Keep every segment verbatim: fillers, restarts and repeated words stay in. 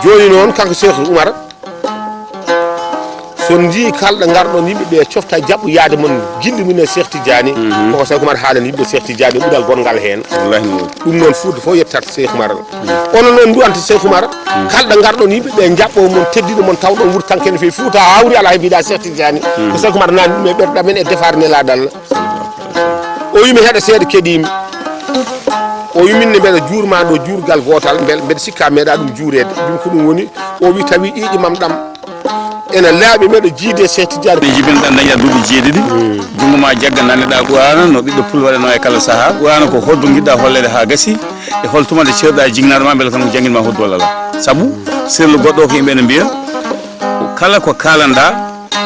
Jooni noon, kanko Cheikh Oumar, so on njii kalɗo ngarɗon yimɓe ɓe cofta jaɓɓo yaade mon gilli mum e Cheikh Tidiane, koko Cheikh Oumar haalani yimɓe Cheikh Tidiane e ɓural gongal heen. Wallahi noon. Ɗum noon fuuta fof yettat Cheikh Oumar. Onon noon nduwanta Cheikh Oumar, kalɗo ngarɗon yimɓe ɓe jaɓɓo mon, teddina mon, tawɗon wurtanke no feewi. Fuuta hawri alaa he mbiɗa Cheikh Tidiane. Ko Cheikh Oumar nani ɗum e ɓerɗe amen e defaare Nelaaɗo Allah. O wii mi heɗa seeɗa, keɗiimi. O wii min ne mbeɗa juurma ɗo juurgal gootal, mbel-, mbeɗa sikka meeɗa ɗum juureede. Ɗum ko ɗum woni, o wii tawi ƴiiƴi mam ɗam ena laaɓi, mbeɗa jiidi e Cheikh Tidiane. Ɓe jibinɗa daña duuɓi jeeɗiɗi. Junngo ma jagga nanneɗa Qur'aana no ɓiɗɗo pul waɗanoo e kala sahaa. Qur'aana ko hoddu ngiɗɗa holleede haa gasi. E hol tuma nde ceerɗa e jignaɗo ma mbele tan ko janngin ma hoddu walla alaa? Sabu sirlu goɗɗo ko yimɓe ene mbiya kala ko kaalanɗa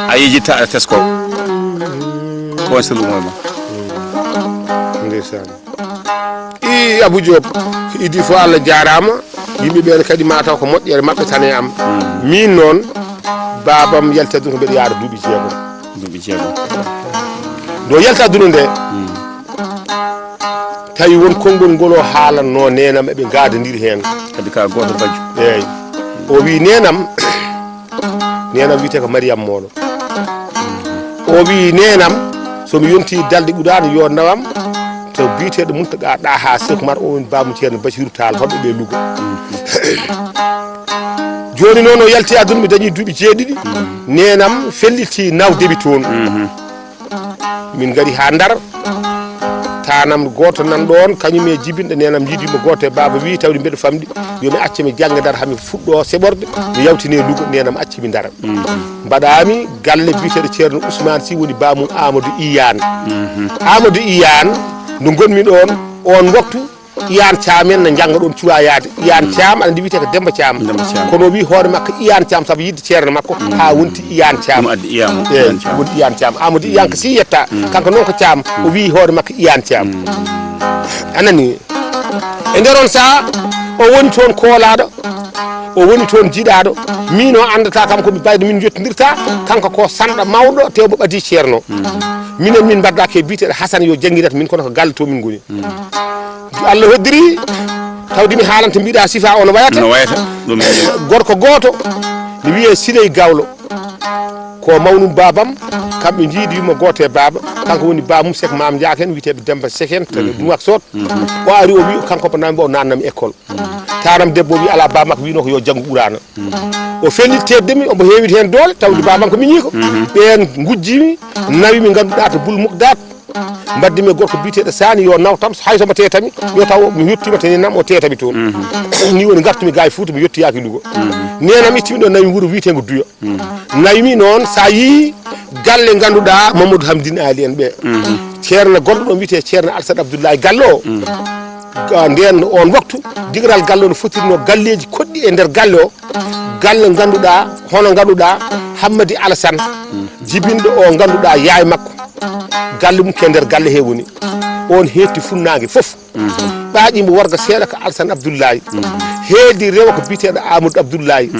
a yejitta aɗa tesko. Ko on sirlu mo ma. Ndeysaan. I Abou Diop, ko idi fof Allah jaaraama. Yimɓe ɓeen kadi mataw ko moƴƴere maɓɓe tan e am. Min noon, baabam yalti aduna ko mbeɗa yaara duuɓi jeegom. Duuɓi jeegom. Nde o yalti aduna nde, tawi won konngol ngol o haalanno neenam eɓe ngaadondiri heen. Kadi ka gooto bajjo. Eeyi. O wii neenam, neenam wiyetee ko Mariam Moolo. O wii neenam, so mi yonti dalde Qur'aana yo nawam to biyeteeɗo Muntaga Ɗaha Seeku Umar, o woni baamu Ceerno Basiiru Taal, hoɗɓe ɓe Lugo. Jooni noon o yalti aduna, mi dañi duuɓi jeeɗiɗi. Neenam felliti nawde mi toon. Min ngari haa Ndar. Taanam gooto nan ɗoon, kañum e jibinɗo neenam njiidi mo gooto e baaba, wii tawde mbeɗa famɗi, yo mi acce mi jannga Ndar, haa mi fuɗɗo seɓorde, mi yawtine Lugo, neenam acci mi Ndar. Mbaɗaami galle biyeteeɗo Ceerno Ousmane Sy, woni baamum Amadou Iyane. Amadou Iyane, nde ngonmi ɗoon, oon waktu, Iyane Thiam en ne njannga ɗoon cuwaa yaade. Iyane Thiam, aɗa anndi wiyetee ko Demba Thiam. Demba Thiam. Kono o wii hoore makko Iyane Thiam sabu yiɗde ceerno makko, haa wonti Iyane Thiam. Ɗum addi Iyane, eeyi, Iyane Thiam. Woni Iyane Thiam. Amadou Iyane ko si yetta. Kanko noon ko Thiam. O wii hoore makko Iyane Thiam. A nanii? E nder on sahaa, o woni toon koolaaɗo, o woni toon jiɗaaɗo. Miin o anndata kam ko mi bayɗo, min njottindirta. Kanko ko sanɗa mawɗo, tewbo ɓadii ceerno. Minen min mbaɗdaake e biyeteeɗo Hasan yo jannginat min, kono ko galle to min ngoni. Allah hoddiri, tawde mi haalanta mbiɗa sifa o no wayata. No wayata, ɗum. Gorko gooto, mi wiyee Siley Gawlo. Ko mawnum baabam, kamɓe njiidi yumma gooto e baaba. Kanko woni baamum Sek Maam Njaak en, wiyeteeɗo Demba Sek en, to Nuwaksot. O ari, o wi kanko ko naamnde o naatnami école. Taanam debbo wi alaa, ba makko wino ko yo janngu Quraana. O fellit teddemi, omo heewii heen doole, tawde ba makko miñiiko. Ɓeen ngujjimi, nawimi ngannduɗaa to Bul Mukdaat. Mbaddimi e gorko biyeteeɗo Saani yo naw tam, hay so mo teetami, yo taw mi yettiima to neenam, o teetami toon. Ni woni ngartumi ga e Fuuta, mi yettoyaaki Lugo. Neenam ittimi ɗo, nawi wuro wiyeteengo Duya. Nawimi noon, so a yii galle ngannduɗaa Mamadou Hamdine Ali en ɓe. Ceerno gonɗo ɗon wiyetee Ceerno Alsan Abdullahi Gallo o. Ga-, ndeen oon waktu, digaral galle o no fotirnoo galleeji koɗɗi e nder galle o. Galle ngannduɗaa, hono ngannduɗaa Hammadi Alasan, jibinɗo o ngannduɗaa yaay makko. Galle mum ke nder galle he woni. Oon heetti funnaange fof. Ɓaaƴi mo worgo seeɗa ko Alsan Abdullahi. Heedi rewo ko biyeteeɗo Amadou Abdullahi.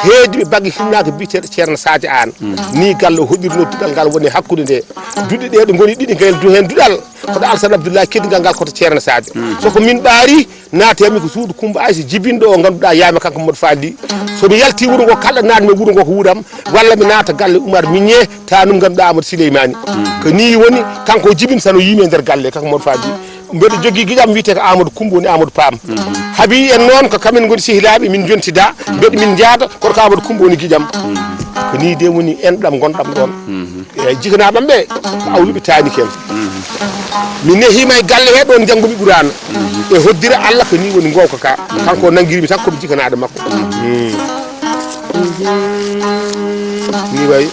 Heedi ɓe bagge hinnaange biyeteeɗo Ceerno Sadio Aan. Ni galle o hoɗirnoo duɗal ngal woni hakkunde nde. Duɗe ɗe ɗe ngoni ɗiɗi, ngal du heen duɗal. Koto Alsan Abdullahi, keddigal ngal koto Ceerno Sadio. So ko min ɓaari, naati ami ko suudu Kumba Aysa jibinɗo o ngannduɗaa yaama kanko Mamadou Fadi. So mi yalti wuro ngo, kala naatmi wuro ngo ko wuram, walla mi naata galle Umar Miñe, taanum ngannduɗaa Amadou Souleymani. Ko ni woni, kanko o jibin sano yimi e nder galle, kanko Mamadou Fadi. Mbeɗa jogii giƴam wiyetee ko Amadou Kumba woni Amadou Pam. Habi en noon ko kamen ngoni sehilaaɓe, min njontida, mbeɗa min njaada, kono ko Amadou Kumba woni giƴam. Ko ni de woni enɗam ngonɗam ɗoon. E jikanaaɓam ɓe, ko awluɓe taani ken. Mi nehiima e galle he ɗoon njanngumi Quraana. E hoddira Allah ko ni woni ngonka ka. Kanko o nanngirimi tan komi jikanaaɗo makko. Ni wayi.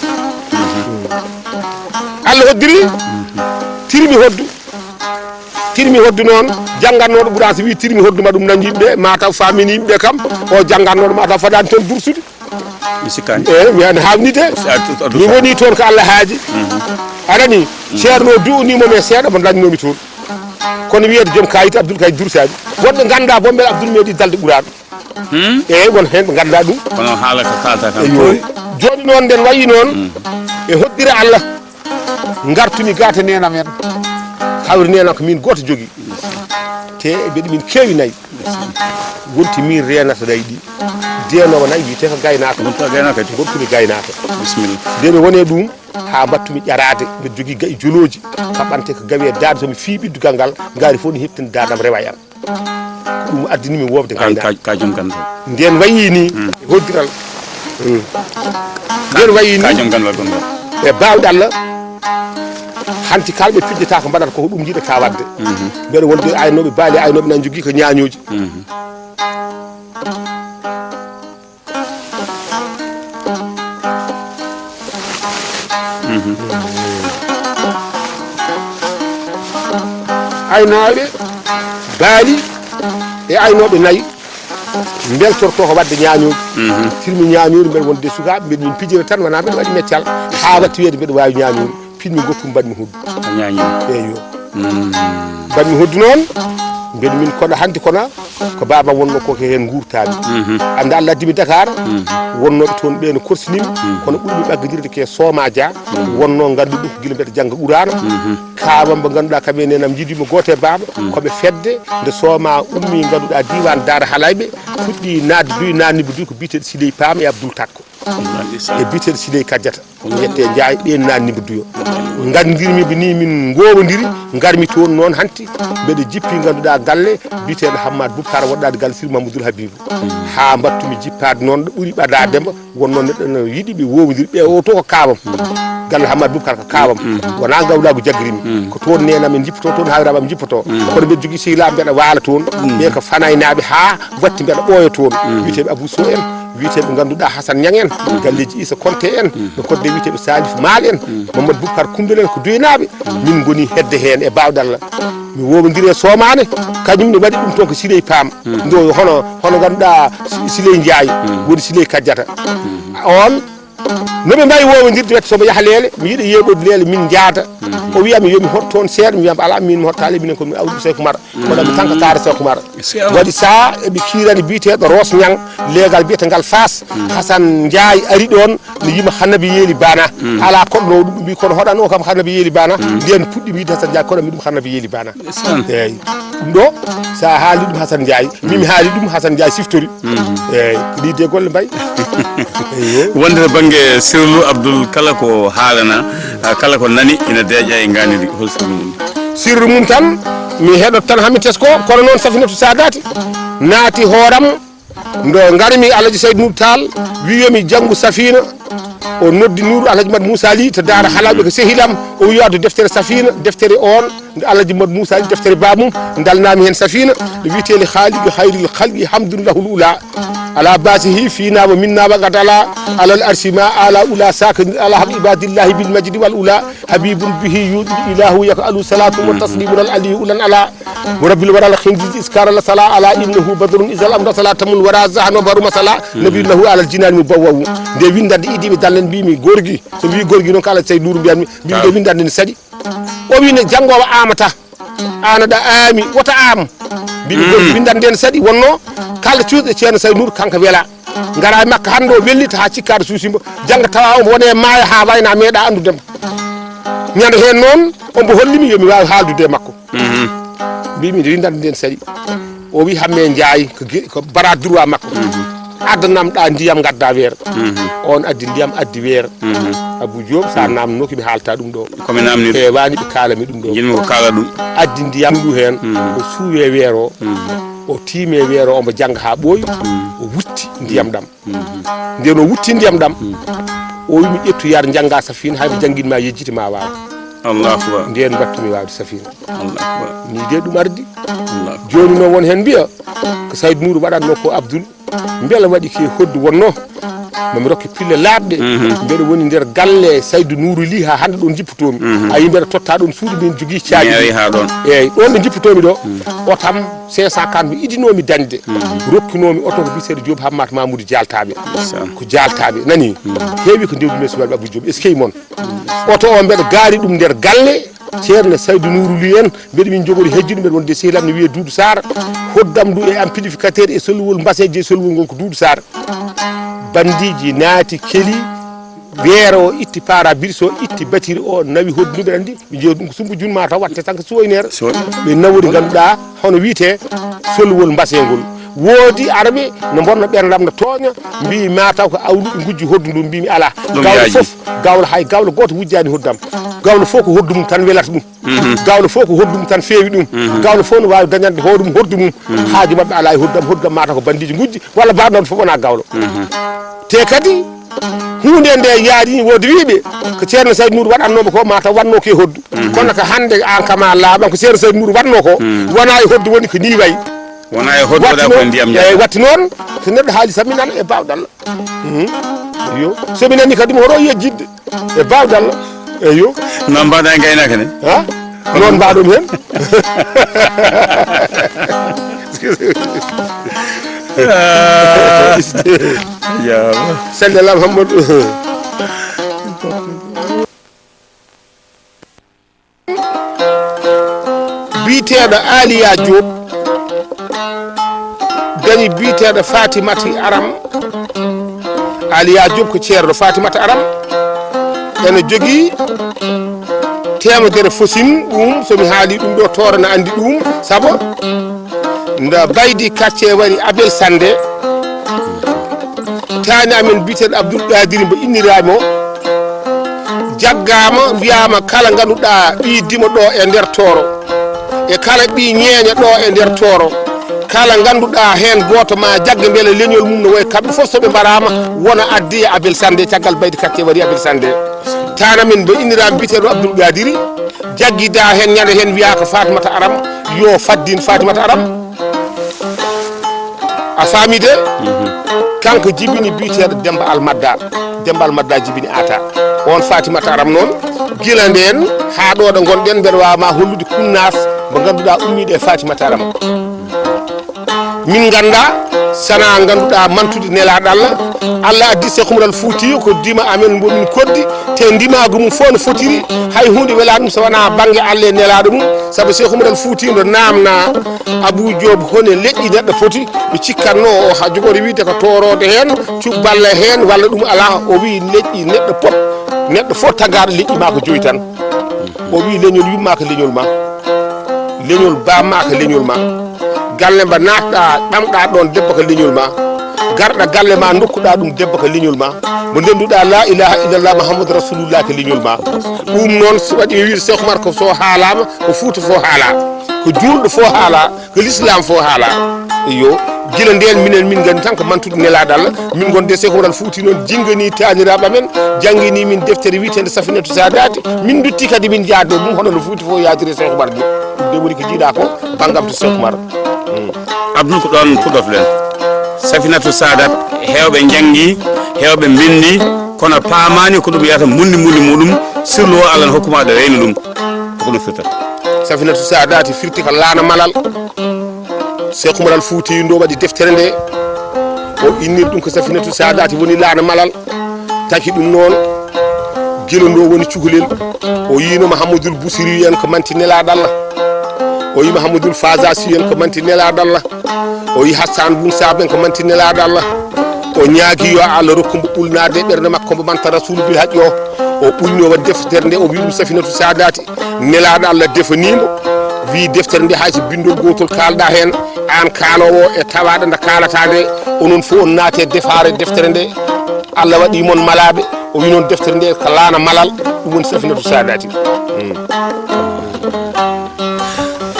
Allah hoddiri, tirmi hoddu. Tirmi hoddu noon, janngannooɗo Quraana so wii tirmi hoddu ma ɗum nanngii ɓe, mataw faamini yimɓe kam, o janngannooɗo mataw fadaani toon dursude. Mi sikkaani. Eeyi, mi ana haawnii de. Mi woni toon ko Allah haaji. A nanii? Ceerno o du'unii mo, mais seeɗa mo dañnoomi toon. Kono wiyeede joom kaayit Abdoul Kayi dursaani. Woɗɓe nganndaa boom mbele Abdoul meeɗi dalde Quraana. Eeyi, won heen ɓe nganndaa ɗum. Kono haala ko kaalta tan. Eeyi. Jooni noon nden wayi noon, e hoddira Allah, ngartumi ga to neenam en. Hawri neenam ko min gooto jogii. Te mbeɗa min keewi nayi. Wonti min reenata nayi ɗi. Deenoowo nayi wiyetee ko gaynaako. Wonti ko gaynaako kadi. Wonti ko gaynaako. Bisimilla. Nde mi woni e ɗum, haa mbaɗtumi ƴaraade, mbeɗa jogii ga'i jolooji. Kaɓante ko gawe daade, so mi fii ɓiɗdugal ngal, ngaari fof ne heɓtini daadam rewa e am. Ko ɗum addini mi woofde gaynaako. Ka, ka joom gandal. Nden wayi ni, e hoddiral. Mm. Nden wayi ni, ka joom gandal gonɗo. E baawɗe Allah, hanti kala ɓe pijjata ko mbaɗata ko, ko ɗum njiɗata waɗde. Mhm. Mbeɗa wonde aynooɓe baali, aynooɓe na njogii ko ñaañooji. Mhm. Aynaaɓe baali e aynooɓe nayi mbeltorto ko waɗde ñaañooji. Mhm. Tirmi ñaañooji, mbeɗa wonde sukaaɓe, mbeɗa min pijira tan, wonaa mbeɗa waɗi meccal. Haa watti weede mbeɗa waawi ñaañooji. Pinmi goɗɗum mbaɗmi hoddu. A ñaañi. Eyo. Mm. Mbaɗmi hoddu noon, mbeɗa min koɗa hanti kono ko baaba wonno ko ko heen nguurtaami. Mhm. Annda Allah addi mi Dakar, mhm, wonnooɓe toon ɓe no korsinimi, mhm, kono ɓurmi ɓaggodirde ke Sooma Dia, mhm, wonno ngannduɗo ko gila mbeɗa jannga Quraana. Mhm. Kaawam mo ngannduɗaa kam e nenam njiɗi mo gooto e baaba, mhm, ko ɓe fedde nde Sooma ummi ngannduɗaa diiwaan Daara Halayɓe, fuɗɗi naatde duy naatni mbo duy ko biyeteeɗo Siley Paam e Abdoul Takko. Wallaahi, ndeysaan. E biyeteeɗo Siley Kadiata. Ko ñette Njaay ɓeen naatni mbo duyo. Nganndirmi ɓe ni min ngoowondiri, ngarmi toon noon hanti. Mbeɗa jippi ngannduɗaa galle biyeteeɗo Hammat Boubacar woɗɗaade galle Sirma Mamadou Habibou. Haa mbaɗtumi jippaade noon ɗo ɓuri ɓadaade mbo, wonno neɗɗo no yiɗi ɓe woowondiri ɓe o to ko kaawam. Galle Hammat Boubacar ko kaawam. Wonaa ngawlaagu jaggirimi. Ko toon neenam en jippoto, toon haawiraaɓe am jippoto. Kono mbeɗa jogii sehilaaɓe mbeɗa waala toon. Ɓe ko fanaynaaɓe haa watti mbeɗa ɓooya toon. Wiyeteeɓe Abou Sow en, wiyeteeɓe ngannduɗaa Hasan Ñang en, galleeji Issa Konte en, no kodde wiyeteeɓe Salif Maal en, Mamadou Boubacar Koumbel en, ko duynaaɓe. Min ngoni hedde heen e baawɗe Allah. Mi woowondiri e Soomaane, kañum ne waɗi ɗum toon ko Siley Paam. Ndo hono, hono ngannduɗaa Si-, Siley Njaay, woni Siley Kajjata. On, no ɓe mbayi woowondirde wette so mbo yaha Leele, mi yiɗa yeeɓoyde Leele, min njaada. O wiyami yo mi hot toon seeɗa, mi wiyam alaa, min mi hottaali, minen ko min awdi Seeku Mara. Kono mi tan ko taara Seeku Mara. Waɗi saha eɓe kiirani biyeteeɗo Roos Ñang, leegal biyeteegal Faas. Hasan Njaay ari ɗoon, no yima Hanabi Yeeli Bana. Alaa koɗnoowo ɗum, ɓe mbi kono hoɗan o kam Hanabi Yeeli Bana. Nden puɗɗimi yidde Hasan Njaay, kono mi ɗum Hanabi Yeeli Bana. Eeyi. Ɗum ɗo, so a haali ɗum Hasan Njaay, min mi haali ɗum Hasan Njaay siftori. Eeyi, ko ɗi de golle mbayi. Eeyi. Wonde to bannge sirlu Abdoul kala ko haalana, ah, kala ko nani ina deeƴa e nganiri, hol sirlu mum? Sirlu mum tan, mi heɗot tan haa mi tesko, kono noon Safinatu Saadaati naati hooram, ndo ngarmi Alhaji Sayd Nour Tall, wi yo mi janngu Safina, o noddi Nour Alhaji Mat Moussa Ly to Daara Halaaɓe ko sehilam, o wi yo addu deftere Safina, deftere on, Alhaji Mat Moussa Ly, deftere baabum, dalnami heen Safina, no wiyetee li Khaliqi khayril khalqi hamdun lahul ula. Ala basihi fina wa minna wa qad ala, alal arsi ma ala ula sakani ala haq ibadillahi bil majdi wal ula. Habibun bihi yudil ilahu yak alu salatu wa taslimun al aliyu ulan ala. Wa rabbil wara al khindi iskara la sala ala innahu badrun izal amra sala tamul wara zahan wa baru masala. Nabi lahu ala al jinan mubawwawu. Nde windande idiɓe dallen mbimi gorgi. So mbi gorgi noon kala sey nuru mbiyatmi. Mbimi nde windande ne saɗi. O wi ne janngo o aamata. Aan aɗa aami, wota aam. Mbiɗo mm. Winndande nden saɗi wonno kala cuusɗo Ceerno Say Nuur kanko wela. Ngara e makka hannde o wellita haa cikka aɗa suusi mbo. Jannga tawa omo wona e maayo haa wayna meeɗa anndude mo. Ñande heen noon ombo hollimi yomi waawi haaldude e makko. Mhm. Mbimi nde winndande nden saɗi. O wi hamme Njaay ko ge-, ko bara droit makko. Mhm. Addanam ɗa ndiyam ngadda weere. Mhm. On addi ndiyam addi weere. Mhm. Abou Diop sa namno ko mi haalta ɗum ɗo. Ko mi namni ɗum. Heewani ɓe kaalami ɗum ɗo. Jinmi ko kaala ɗum. Addi ndiyam ndu heen. Mhm. O suuwe weero. Mhm. O tiime weero omo jannga haa ɓooyi. Mhm. O wutti ndiyam ɗam. Mhm. Nden o wutti ndiyam ɗam. Mhm. O wi mi ƴettu yar jannga Safina hay mi janngin ma yejjiti ma waaw. Allahu akbar. Nden mbattumi waawde Safina. Allahu akbar. Ni de ɗum ardi. Allahu akbar. Jooni noon won heen mbiya ko Sayd Nour waɗatno ko Abdoul. Mbela waɗi ke hoddu wonno. Mami rokke pille laaɓɗe. Mhm. Mbeɗa woni nder galle Saydu Nuuru Li haa hannde ɗon jippotomi. Mhm. A yi mbeɗa totta ɗon suudu min jogii caabi. Mi ari haa ɗon. Eeyi, ɗon ɗo jippotomi ɗo. Mhm. Otam cinq cent quarante mi idinomi dañde. Mhm. Rokkinomi oto ko biyeteeɗo Diop Hammat Mamoudou Dialtaɓe. Ndeysaan. Ko Dialtaɓe, nani? Mhm. Heewi ko ndewdumi e subalɓe Abdou Diop, eskey mon. Oto o mbeɗa gaari ɗum nder galle, Ceerno Saydu Nuuru Li en, mbeɗa min jogori hejjude, mbeɗa wonde sehil am ne wiyee Duudu Saar, hoddam ndu e amplificateur e solwol mbaseeje e solwol ngol ko Duudu Saar. Bandiiji naati keli, weero o itti para-brise o, itti batiri o, nawi hoddu ndu, mbeɗa anndi, ɓe jeeyi ɗum ko sumbu junma taw watte tan ko suwoyneere. Suwoy. Ɓe nawori ngannduɗaa, Hono wiyetee solwol mbasengol. Woodi arɓe no mbonna ɓerndam, no tooña, mbii mataw ko awluɓe ngujji hoddu ndun, mbii mi alaa. Gawlo fof, gawlo, hay gawlo gooto wujjaani hoddam. Gawlo fof ko hoddu mum tan welata ɗum. Gawlo fof ko hoddu mum tan feewi ɗum. Gawlo fof no waawi dañande hoore mum hoddu mum. Haaju maɓɓe alaa e hoddam, hoddam mataw ko bandiiji ngujji, walla baɗnooɗo fof wonaa gawlo. Te kadi, huunde nde yaari, woodi wiiɓe ko Ceerno Saydu Nuur waɗannoomo ko, mataw waɗnoo ko e hoddu. Kono ko hannde aan kam a laaɓan, ko Ceerno Saydu Nuur waɗnoo ko, wonaa e hoddu woni ko nii wayi. Wonaa e hoddu waɗa ko e ndiyam. Eyi, watti noon, so neɗɗo haali tan mi nana e baawɗal. Mhm. Iyo. So mi nani kadi mi hoto yejjitde e baawɗal. Eyo. No mbaɗa e ngaynaaka ne? Ha? Noon mbaɗon heen. Ah. Yaama. Salli ala Muhammadu. Biyeteeɗo Aliya Diop dañi biyeteeɗo Fatimata Aram. Aliya Diop ko ceerno Fatimata Aram. Ene jogii teemedere fosin ɗum, so mi haali ɗum ɗo, Tooro na anndi ɗum, sabu nda Baydi Kacce wari Abel Sande. Taani amen biyeteeɗo Abdoul Qadiri mbo inniraami o, jaggaama, wiyaama kala ngannduɗaa ɓii dimo ɗo e nder Tooro, e kala ɓii ñeeña ɗo e nder Tooro, kala ngannduɗaa heen gooto ma jagge mbele leñol mum no wayi kamɓe fof so ɓe mbaraama, wona addiya Abel Sande, caggal Baydi Kacce wari Abel Sande. Taani amen mbo inniraami biyeteeɗo Abdoul Qadiri, jaggidaa heen ñande heen wiyaa ko Fatimata Aram, yo faddin Fatimata Aram. A faami de? Mhm. Kanko jibini biyeteeɗo Demba Almadda. Demba Almadda jibini Aata. On Fatimata Aram noon, gila ndeen haa ɗo ɗo ngonɗen, mbeɗa waawa ma hollude kunnaas mo ngannduɗaa ummiiɗo e Fatimata Aram. Min ngannda, sana ngannduɗaa mantude nelaaɗo Allah. Allah addi Seeku Umar Al Fuuti ko dima amen mbo min koddi, te ndimaagu mum fof no fotiri, hay huunde welaa ɗum so wonaa bannge Allah e nelaaɗo mum. Sabu Seeku Umar Al Fuuti no naamnaa Abuu Joob hone leƴƴi neɗɗo poti, ɓe cikkatnoo o haa jogori wiyde ko tooroode heen, cubballa heen, walla ɗum alaa. O wiyi leƴƴi neɗɗo pot, neɗɗo fof tagaaɗo leƴƴi maa ko joyi tan. O wiyi leñol yumma ko leñol ma, leñol bamma ko leñol ma, galle mba naatɗaa ɗamɗaa ɗoon debbo ko leñol ma, garɗa galle ma ndokkuɗaa ɗum debbo ko leñol ma, mo ndennduɗaa la ilaha illallah Muhammadu Rasulullah ko leñol ma. Ɗum noon so waɗi mi wiide Seeku Umar ko so haalaama ko Fuuta fof haalaa, ko juulɗo fof haalaa, ko l'islam fof haalaa. Iyo, gila ndeen minen min nganndi tan ko mantude nelaaɗo Allah, min ngonde Seeku Umar Al Fuuti noon jinnganii taaniraaɓe amen, janngini min deftere wiyeteende Safinatu Saadaati, min ndutti kadi min njaadoo ɗum hono no Fuuti fof yaadiri e Seeku Umar ni. Ɗum de woni ko jiiɗaa ko banngam to Seeku Umar. Mm. Abdul, ko ɗoon puɗɗotoɗen. Safinatu Saadaat, heewɓe njanngi, heewɓe mbinndi, kono paamaani ko ɗum yahata mbundi mbundi muɗum, sirlu o Allah ne hokkuma ɗo reyna ɗum. Ko ɗum firtata. Safinatu Saadaati firti ko laana malal. Seeku Umar Al Fuuti ndo waɗi deftere nde, o innir ɗum ko Safinatu Saadaati woni laana malal. Taki ɗum noon, gila ndo woni cukalel. O yiino Mahamadul Busiri en ko manti nelaaɗo Allah. O yi Mahamadul Fazasi en ko manti nelaaɗo Allah. O yi Hassan Bun Saben ko manti nelaaɗo Allah. O ñaagi yo Allah rokku mbo ɓulnaade e ɓernde makko, mbo manta Rasulu bil haqqi o. O ɓulni o waɗi deftere nde, o wi ɗum Safinatu Saadaati. Nelaaɗo Allah defanii mbo, wii deftere nde hay so binndol gootol kaalɗaa heen, aan kaaloowo e tawaaɗo nde kaalataa nde, onon fof on naate defaare deftere nde. Allah waɗi mon malaaɓe, o wi noon deftere nde ko laana malal, ɗum woni Safinatu Saadaati. Mm.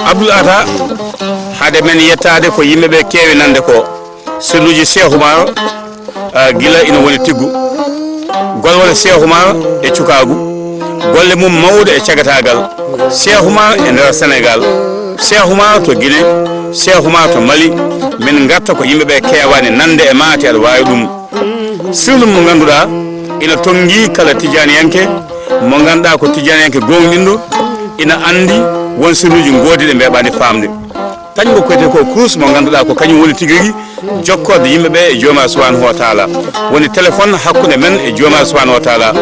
Abdul Ata, hade men yettaade ko yimɓe ɓe keewi nande ko, sirluuji Seeku Umar, ah, gila ina woni tiggu. Golwole Seeku Umar e cukaagu. Golle mum mawɗe e cagataagal. Seeku Umar e nder Senegaal. Seeku Umar to Gine. Seeku Umar to Mali. Min ngarta ko yimɓe ɓe keewaani nande e maate aɗa waawi ɗum. Sirlu mo ngannduɗaa ina tonngi kala tijaniyanke mo ngannduɗaa ko tijaniyanke gooŋɗinɗo, ina anndi won sirluuji ngoodi ɗe mbeeɓaani faamde. Kañum ko koyte ko kurus mo ngannduɗaa ko kañum woni tigi rigi jokkoode yimɓe ɓe e Joomiraaɗo Subhaanahu wa Taala. Woni téléphone hakkunde men e Joomiraaɗo Subhaanahu wa Taala.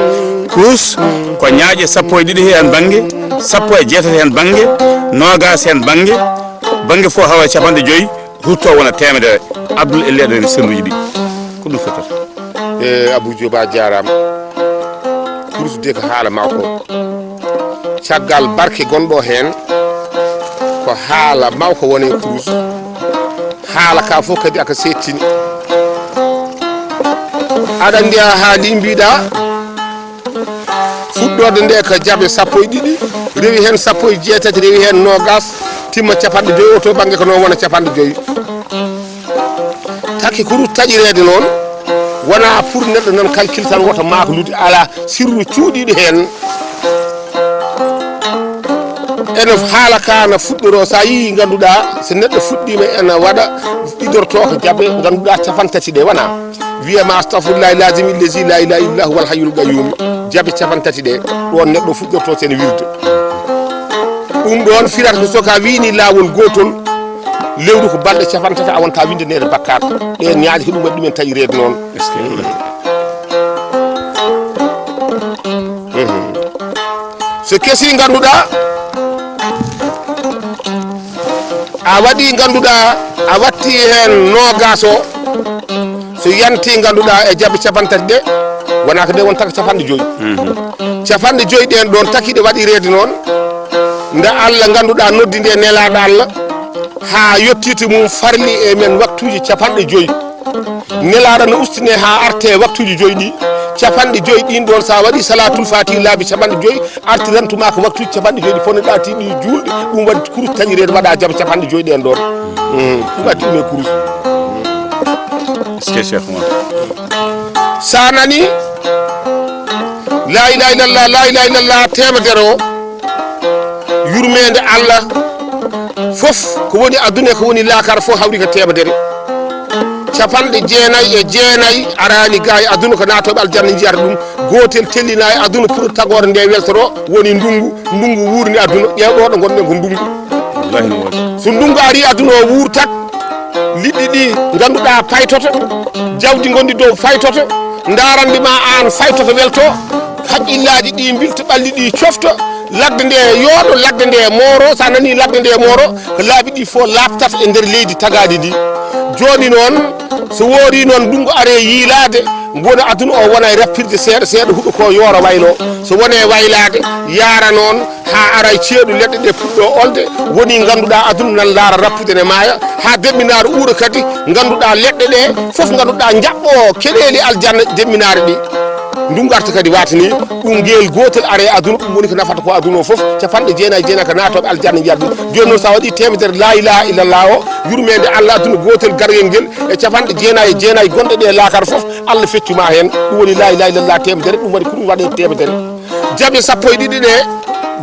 Kurus ko ñaaƴe sappo e ɗiɗi heen bannge, sappo e jeetati heen bannge, noogaas heen bannge, bannge fof hawa e capanɗe joyi, rutto wona teemedere. Abdul, ellee ɗo e sirluuji ɗi. Ko ɗum firtata. E Abuu Joob, a jaaraama. Kurus de ko haala ma ko. Caggal barke gonɗo heen, Ko haala mawka woni e kurus. Haala ka fof kadi aka seettini. Aɗa anndi haa ndi mbiɗa fuɗɗorde nde ka jaɓe sappo e ɗiɗi, rewi heen sappo e jeetati, rewi heen noogas, timma capanɗe joyi, o to bannge ko noon wona capanɗe joyi. Taki kuru taƴireede noon, wona pour neɗɗo nan calcul tan woto maaklude, ala sirru cuuɗiiɗo heen. Ene haala ka na fuɗɗoro, so a yii ngannduɗaa, so neɗɗo fuɗɗiima ene waɗa, idorto ko jaɓe ngannduɗaa capanɗe tati ɗe wona. Wiyama astahfirullahi lazim illazi la ilaha illa huwa alhayyul qayyum. Jaɓe capanɗe tati ɗe, ɗon neɗɗo fuɗɗorto sene wirde. Ɗum ɗon firata ko so ka wini laawol gootol, lewru ko balɗe capanɗe tati a wonta windaneede bakkaat. Ɗe ñaaƴi ko ɗum waɗi ɗumen taƴireede noon. Mhm. So kesi ngannduɗaa, a waɗi ngannduɗaa, a watti heen noogas o, so yanti ngannduɗaa e jaɓe capanɗe tati ɗe, wona ko nde wonta ko capanɗe joyi. Capanɗe joyi ɗen ɗon takiɗe waɗireede noon, nde Allah ngannduɗaa noddi nde nelaaɗo Allah, haa yettiiti mum farli e men waktuuji capanɗe joyi. Nelaaɗo no ustine haa arte waktuuji joyi ɗi, capanɗe joyi ɗin ɗon, so a waɗi salaatul faati laabi capanɗe joyi, artirantuma ko waktuuji capanɗe joyi ɗi ponnoɗa ti ɗi juulɗe, ɗum waɗi kurus tañireede waɗa jaɓe capanɗe joyi ɗen ɗon. Mm, ɗum addi ɗum e kurus. Est-ce que Cheikh Oumar? Sa nani, la ilaha illallah, la ilaha illallah, teemedere o, yurmeende Allah, fof ko woni aduna e ko woni laakara fof hawri ko teemedere. Capanɗe jeenayi e jeenayi araani ga e aduna ko naatooɓe aljanna njiyata ɗum. Gootel tellina e aduna pour tagoore nde weltoro woni ndungu, ndungu wuurni aduna. Ƴeew ɗo ɗo ngonɗen ko ndungu. Wallahi no waɗi. So ndungu ari aduna o wuurtat, liɗɗi ɗi ngannduɗaa paytoto, jawdi ngondi dow faytoto, ndarandi ma aan faytoto welto, haqqillaaji ɗi mbilta ɓalli ɗi cofta, ladde nde yooɗo, ladde nde mooro, sa nani ladde nde mooro, ko laabi ɗi fof laaɓtat e nder leydi tagaadi ndi. Jooni noon, so woori noon ndungu are yiilaade, ngona aduna o wona e rappirde seeɗa seeɗa, huɗo ko yoora waylo. So wone waylaade, yaara noon, haa ara e ceeɗu leɗɗe ɗe puɗɗo olde, woni ngannduɗaa aduna nan laara rappude ne maaya, haa demminaare uura kadi, ngannduɗaa leɗɗe ɗe fof ngannduɗaa njaɓɓo keɗeeli aljanna demminaare ɗi. Ndungu arta kadi watani ɗum ngeel gootel are aduna, ɗum woni ko nafata ko aduna o fof, capanɗe jeenayi e jeenayi ko naatooɓe aljanna njiyata ɗum. Jooni noon so a waɗi teemedere la ilaha illallah o, yurmeende Allah aduna gootel gargel ngel, e capanɗe jeenayi e jeenayi gonɗe ɗe laakara fof, Allah feccuma heen. Ɗum woni la ilaha illallah teemedere, ɗum waɗi ko ɗum waɗe teemedere. Jaɓe sappo e ɗiɗi ɗe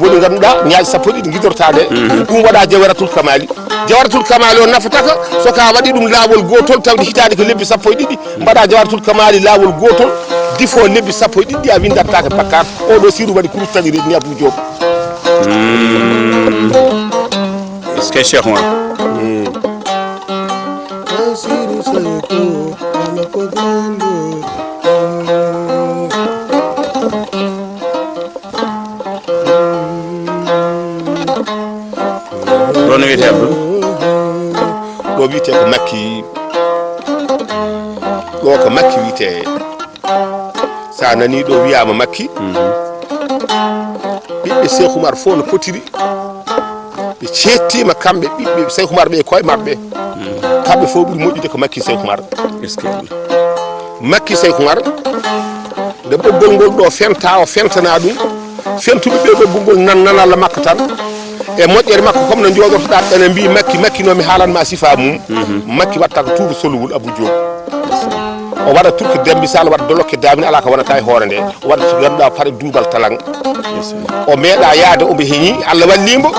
woni ngannduɗaa ñaaƴe sappo e ɗiɗi ngidortaa ɗe. Mhm. Ɗum waɗa jawharatul kamali. Jawharatul kamali o nafataka so ka waɗi ɗum laawol gootol tawde hitaande ko lebbi sappo e ɗiɗi. Mbaɗa jawharatul kamali laawol gootol, difo lebbi sappo e ɗiɗi a winndantaake bakkaat. Oɗo siru waɗi kurus tañiri ni Abou Diop. Mm. Est-ce que Cheikh Oumar? Mm. Basiru Sayko, ala ko gando. Ɗo no wiyetee Abdou? Ɗo wiyetee ko Makki. Ɗo ko Makki wiyetee. Sa nani ɗo wiyama Makki. Mhm. Ɓiɓɓe Cheikh Oumar fof no potiri. Ɓe ceettiima kamɓe ɓiɓɓe Cheikh Oumar ɓe e koye maɓɓe. Mm. Kamɓe fof ɓuri moƴƴude ko Makki Cheikh Oumar. Est-ce que? Makki Cheikh Oumar, nde ɓoggol ngol ɗo fenta, o fentana ɗum. Fentuɓe ɓe ɓoggol ngol nan, nan Allah makko tan. E moƴƴere makko, comme no njooɗotoɗaa, ene mbiyi Makki, Makki no mi haalan ma sifa mum. Mhm. Makki watta ko tuuba solowol Abou Diop. O waɗa turki Demba Sall, waɗa dolokke Damine, alaa ko wonata e hoore nde. O waɗa so ngannduɗaa pare duubal talan. O meeɗa yaade, omo heñi, Allah walli mbo.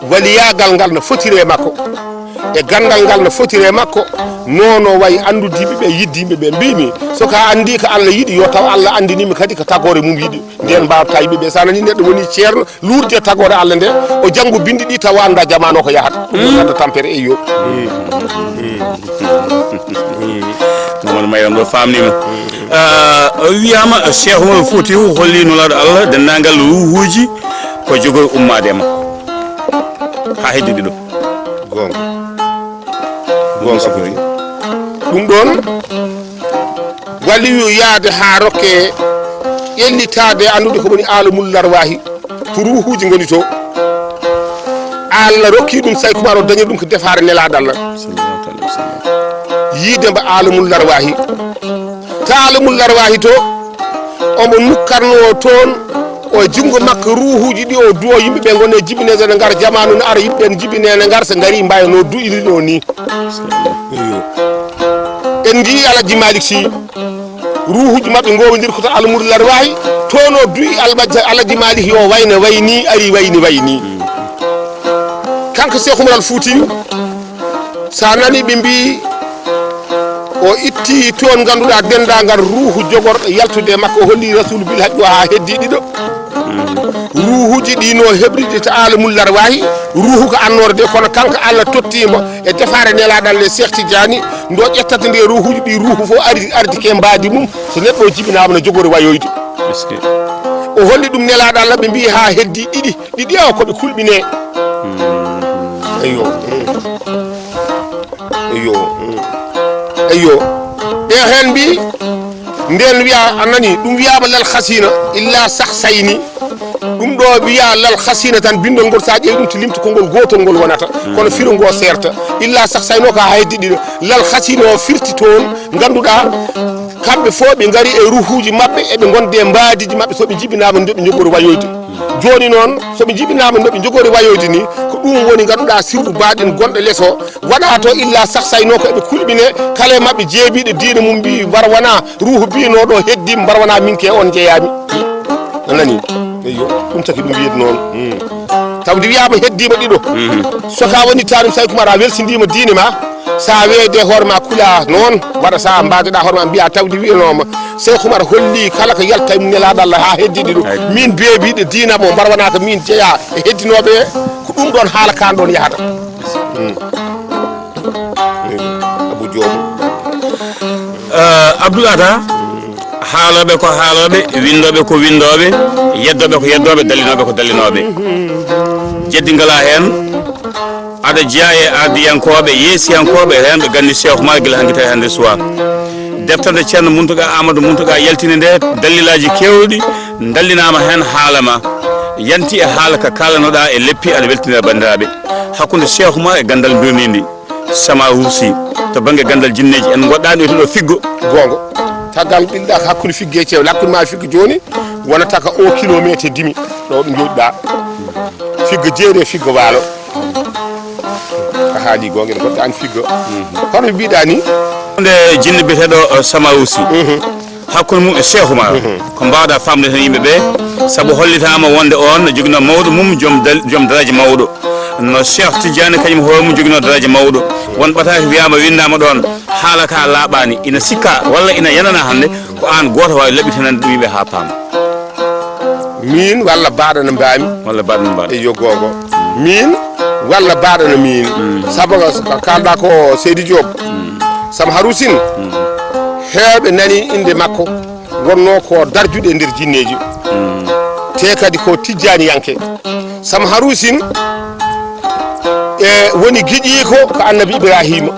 Waliyaagal ngal no fotiri e makko. E ganndal ngal no fotiri e makko. Nono wayi anndude yimɓe ɓe, yidde yimɓe ɓe. Mbimi, so ka anndi ko Allah yiɗi, yo taw Allah anndini mi kadi ko tagoore mum yiɗi. Nden mbawta yimɓe ɓe. Sa nani neɗɗo woni ceerno, luurde tagoore Allah nde, o janngu binndi ɗi tawa annda jamaanu o ko yahata. Ɗum ko adda tampere e yo. Mamadou Mayram ɗo famnima. Ah, o wiyama Cheikh Oumar Fouti o holli Nulaaɗo Allah denndaangal ruuhuuji ko jogori ummaade e makko. Haa heddi ɗiɗo. Goonga. Goonga ko ɗum ɗoon. Waliyu yaade haa rokke ƴellitaade, anndude ko woni aalamul larwaahi, to ruuhuuji ngoni to. Allah rokki ɗum Sayku Umar, o dañi ɗum ko defaare Nelaaɗo Allah. Sallallahu alaihi wasallam. Yiide mba Alamul Larwahi. To Alamul Larwahi to, omo nukkarnoo toon, o junngo makko ruuhuuji ɗi o duwo yimɓe ɓe ngoni e jibineede ne ngar, jamaanu ne ara, yimɓe ne jibinee ne ngar, so ngari mbayanoo duɗiri ɗo ni. Iyo. En njii Alhaji Malik Sy, ruuhuuji maɓɓe ngowondir ko to Alamul Larwahi, toon o duwi Alhaji, Alhaji Malik yo wayne wayni, ari wayni wayni. Kanko Cheikh Umar Al Fuutiyu, so a nani ɓe mbii o itti toon ngannduɗaa denndaangal ruuhu jogorɗo yaltude e makko, o holli Rasul bil haqqi o haa heddi ɗiɗo. Ruuhuuji ɗi no heɓride to Alamul Larwahi, ruuhu ko annoore de, kono kanko Allah tottiimo e defaare Nelaaɗo Allah e Cheikh Tidiane, ndo ƴettata nde ruuhuuji ɗi, ruuhu fof ari, ardi ke mbaadi mum, so neɗɗo o jibinaama no jogori wayoyde. Est-ce que? O holli ɗum Nelaaɗo Allah, ɓe mbii haa heddi ɗiɗi, ɗiɗi o ko ɓe kulɓinee. Eyyo. Eyyo. Eyyo. Ɓe heen mbii, nden wiya, a nani, ɗum wiyaama lal khasina, illa sahsayni. Ɗum ɗo wiya lal khasina tan, binndol ngol so a ƴeewi ɗum to limti ko ngol gootol ngol wonata. Kono firo ngo seerta. Illa sahsayni o ka haa heddi ɗiɗo. Lal khasina o firti toon, ngannduɗaa, kamɓe fof ɓe ngari e ruuhuuji maɓɓe, eɓe ngonde e mbaadiiji maɓɓe, so ɓe jibinaama nde ɓe njogori wayoyde. Jooni noon, so ɓe jibinaama no ɓe njogori wayoyde ni, ko ɗum woni ngannduɗaa sirru baaɗin gonɗo les o, waɗaa to illa sahsayno ko eɓe kulɓine, kala e maɓɓe jeebiiɗo diine mum mbii mbar wonaa ruuhu biinooɗo heddi mbar wonaa min ke on njeyaami. A nani? Eyyo, ɗum taki ɗum wiyde noon. Hmm. Tawde wiyaama heddiima ɗiɗo. So ka woni tanum Sayku Umar a welsindiima diine ma, so a weede hoore ma kula noon, waɗa so a mbaajoɗaa hoore ma mbiya tawde wiyanooma, Seyku Umar holli kala ko yalta e mum Nelaaɗo Allah haa heddi ɗiɗo. Min beebiiɗo diina mo mbar wonaa ko min jeyaa e heddinooɓe ɓe, ko ɗum ɗoon haala kaan ɗoon yahata. Hmm. Abu Joob. Eh, Abdul Ata, haalooɓe ko haalooɓe, winndooɓe ko winndooɓe, yeddooɓe ko yeddooɓe, dallinooɓe ko dallinooɓe. Jeddi ngalaa heen. Aɗa jeyaa e ardiyankooɓe, yeesiyankooɓe, heen ɓe ganni Cheikh Oumar gila hanki tawi hannde suwaa. Deftere nde Ceerno Muntaga Amadou Muntaga yaltini nde, dalilaaji keewɗi ndallinaama heen, haala ma yanti e haala ka kaalanoɗaa e leppi, aɗa weltinira banndiraaɓe. Hakkunde Cheikh Oumar e ganndal mbirniindi, Sama Hursi, to bannge ganndal jinneeji, en ngoɗɗaani e to ɗo figgo. Goonga. Tagal ɓilɗa ko hakkunde figge e ceew, hakkunde ma e figgo jooni, wonata ko o kilometre e demi ɗo ɗo jooɗiɗa. Figgo jeeri e figgo waalo. A haali goonga, ene goɗɗo an figgo. Kono mbiɗa ni. Nde jinno biyeteɗo, uh, Sama Hursi. Mhm. Hakkunde mum e Cheikh Oumar. Mhm. Ko mbawɗa famde tan yimɓe ɓe, sabu hollitama wonde on no joginoo mawɗo mum, joom dal-, joom daraja mawɗo. No Cheikh Tidiane kañum hoore mum joginoo daraja mawɗo. Won ɓataake wiyama, winndama ɗon, haala ka laaɓani, ina sikka walla ina yanana hannde, ko an gooto waawi laɓɓitinande ɗum yimɓe haa paama. Min walla baɗana mbami. Walla baɗana mbami. Eyyo, goonga. Min walla baɗana min. Mm. Sabu ko, ko kalɗa ko Seydi Diop. Mm. Sam Haroussine. Mm. Heewɓe nani innde makko, wonno ko darjuɗo e nder jinneeji. Mm. Te kadi ko tijjaniyanke. Sam Haroussine, e, woni giƴiiko ko Annabi Ibrahima.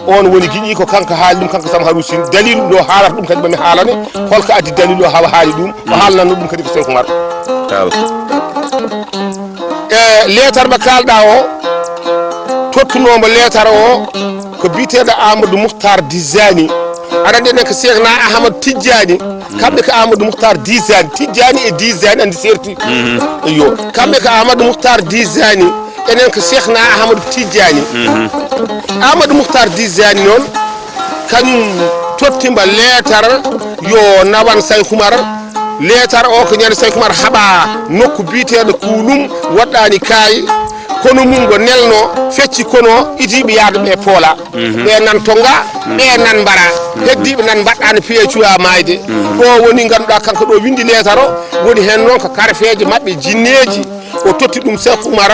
On woni giƴiiko, kanko haali ɗum, kanko Sam Haroussine. Dalilu ɗo haalata ɗum kadi, mami haalane, holko addi dalilu o hawa haali ɗum, o haalnanno ɗum kadi ko Seyku Oumar. Taw. E leetar mo kaalɗa o, tottunoomo leetar o, ko biyeteeɗo Amadou Mouhtar Dizani. Aɗa anndi enen ko Seekna Ahmad Tijjani, kamɓe ko Amadou Mouhtar Dizani. Tijjani e Dizani anndi serti. Mhm. Eyyo, kamɓe ko Amadou Mouhtar Dizani, enen ko Seekna Ahmad Tijjani. Mhm. Amadou Mouhtar Dizani noon, kañum tottimba leetar yo nawan Seyku Oumar. Leetar o ko ñande Seyku Oumar haɓa nokku biyeteeɗo Kuulum, woɗɗaani kaayi, kono mum ngo nelno, fecci kono idiiɓe yaade ɓe poola. Mhm. Ɓe nan to nga, mhm, ɓe nan mbara. Mhm. Heddiiɓe nan mbaɗɗaani piye cuwa maayde. Mhm. Ɗo woni ngannduɗaa kanko ɗo winndi leetar o, woni heen noon ko karfeeje maɓɓe jinneeji. O totti ɗum Seyku Oumar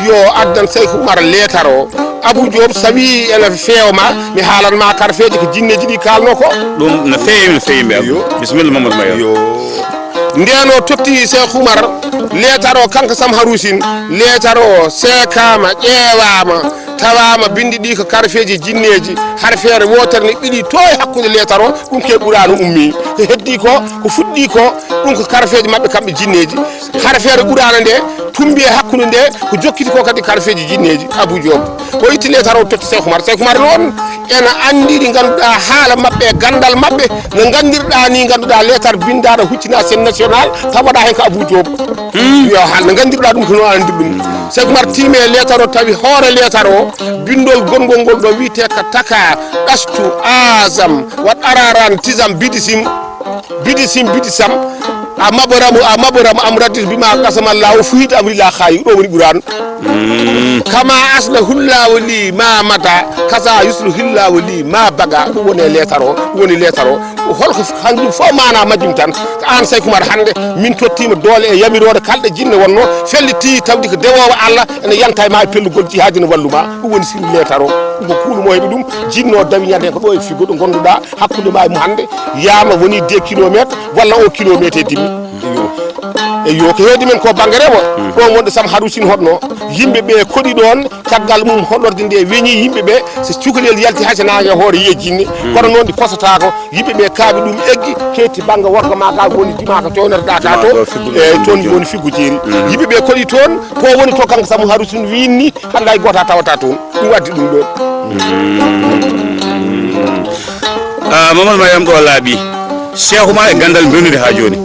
yo addan Seyku Oumar leetar o. Abou Diop, so wii ene feewma, mi haalan ma karfeeje ko jinneeji ɗi kaalno ko. Ɗum no feewi, no feewi mbiya. Yo. Bisimilla Mamadou Mayoro. Yo. Ndeen o totti Seyku Oumar leetar o, kanko Sam Haroussine, leetar o seekaama, ƴeewaama, tawaama binndi ɗi ko karfeeji jinneeji, harfeere wootere ne ɓili to e hakkunde leetar o, ɗum ke Quraana ummi. Ko heddi ko, ko fuɗɗi ko, ɗum ko karfeeji maɓɓe kamɓe jinneeji. Harfeere Quraana nde tumbi e hakkunde nde, ko jokkiti ko kadi karfeeji jinneeji. Abuu Joob o itti leetar o totti Seeku Umar. Seeku Umar noon ena anndi ɗi ngannduɗaa haala maɓɓe e ganndal maɓɓe, no nganndirɗaa ni ngannduɗaa leetar binndaaɗo huccina chaîne nationale, taw waɗa heen ko Abuu Joob. Yo haal no nganndirɗaa ɗum ko noon anndir ɗum. Seeku Umar tiimi e leetar o, tawi hoore leetar o, binndol gonngol ngol ɗo wiyetee ka taka, ɗastu, azam, wa ɗararan, tizam, bidisim, bidisim, bidisam, a maɓoramu, a maɓoramu, am raddit bima qasama Allahu fuhit amri la xaayi, ɗo woni Quraan. Kama asla hullawu li ma mata, kasa yuslu hillawu li ma baga, ɗum woni e leetar o, ɗum woni leetar o. Holko hanjum fof maana majjum tan, ko aan Seeku Umar hannde, min tottiima doole e yamiroore kalɗe jinne wonno, felliti tawdi ko dewoowo Allah, ene yanta e ma e pellugol jihaadi ne wallu ma, ɗum woni siru leetar o. Ɗum ko kuuɗu mo heɓi ɗum, jinno dawi ñande ko ɗo e figo ɗo ngonnduɗaa, hakkunde ma e mo hannde, yaama woni deux kilomètres walla un kilomètre et demi. Eyo. Eyo, ko heedi men ko bannge rewo, ɗo wonde Sam Harusin hoɗno, yimɓe ɓe koɗi ɗoon, caggal mum hoɗorde nde weñi yimɓe ɓe, so cukalel yalti hacanaange e hoore yiye jinne, kono noon ɗi posotaako, yimɓe ɓe kaaɓi ɗum eggi, keetti bannge worgo ma ga woni dimaaka cownerɗa ka to, e toon woni figgo jeeri. Yimɓe ɓe koɗi toon, ko woni to kanko Sam Harusin winni, hannde hay gooto a tawata toon. Ɗum waddi ɗum ɗoon. Ah, Mamadou Mariam ɗo laaɓi. Seeku Umar e ganndal mbewnude haa jooni.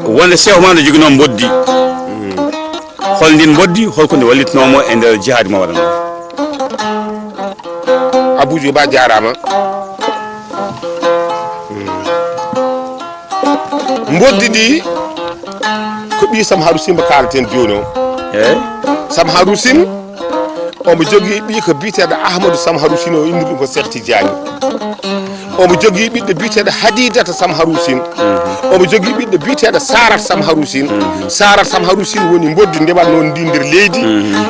Wonde Seeku Umar no joginoo mboddi. Hol ndin mboddi, holko ndi wallitnoo mo e nder jihaadi mo waɗanoo? Abuu Joob a jaaraama. Mboddi ndi ko ɓii Sam Harusin mo kaaleten jooni o. Eyi. Sam Harusin omo jogii ɓii ko biyeteeɗo Ahmadu Sam Harusin o, innir ɗum ko Seex Tijjaani. Omo jogii ɓiɗɗo biyeteeɗo Hadidata Sam Harusin. Omo jogii ɓiɗɗo biyeteeɗo Sarat Sam Harusin. Sarat Sam Harusin woni mboddi ndi waɗnoo ndi nder leydi.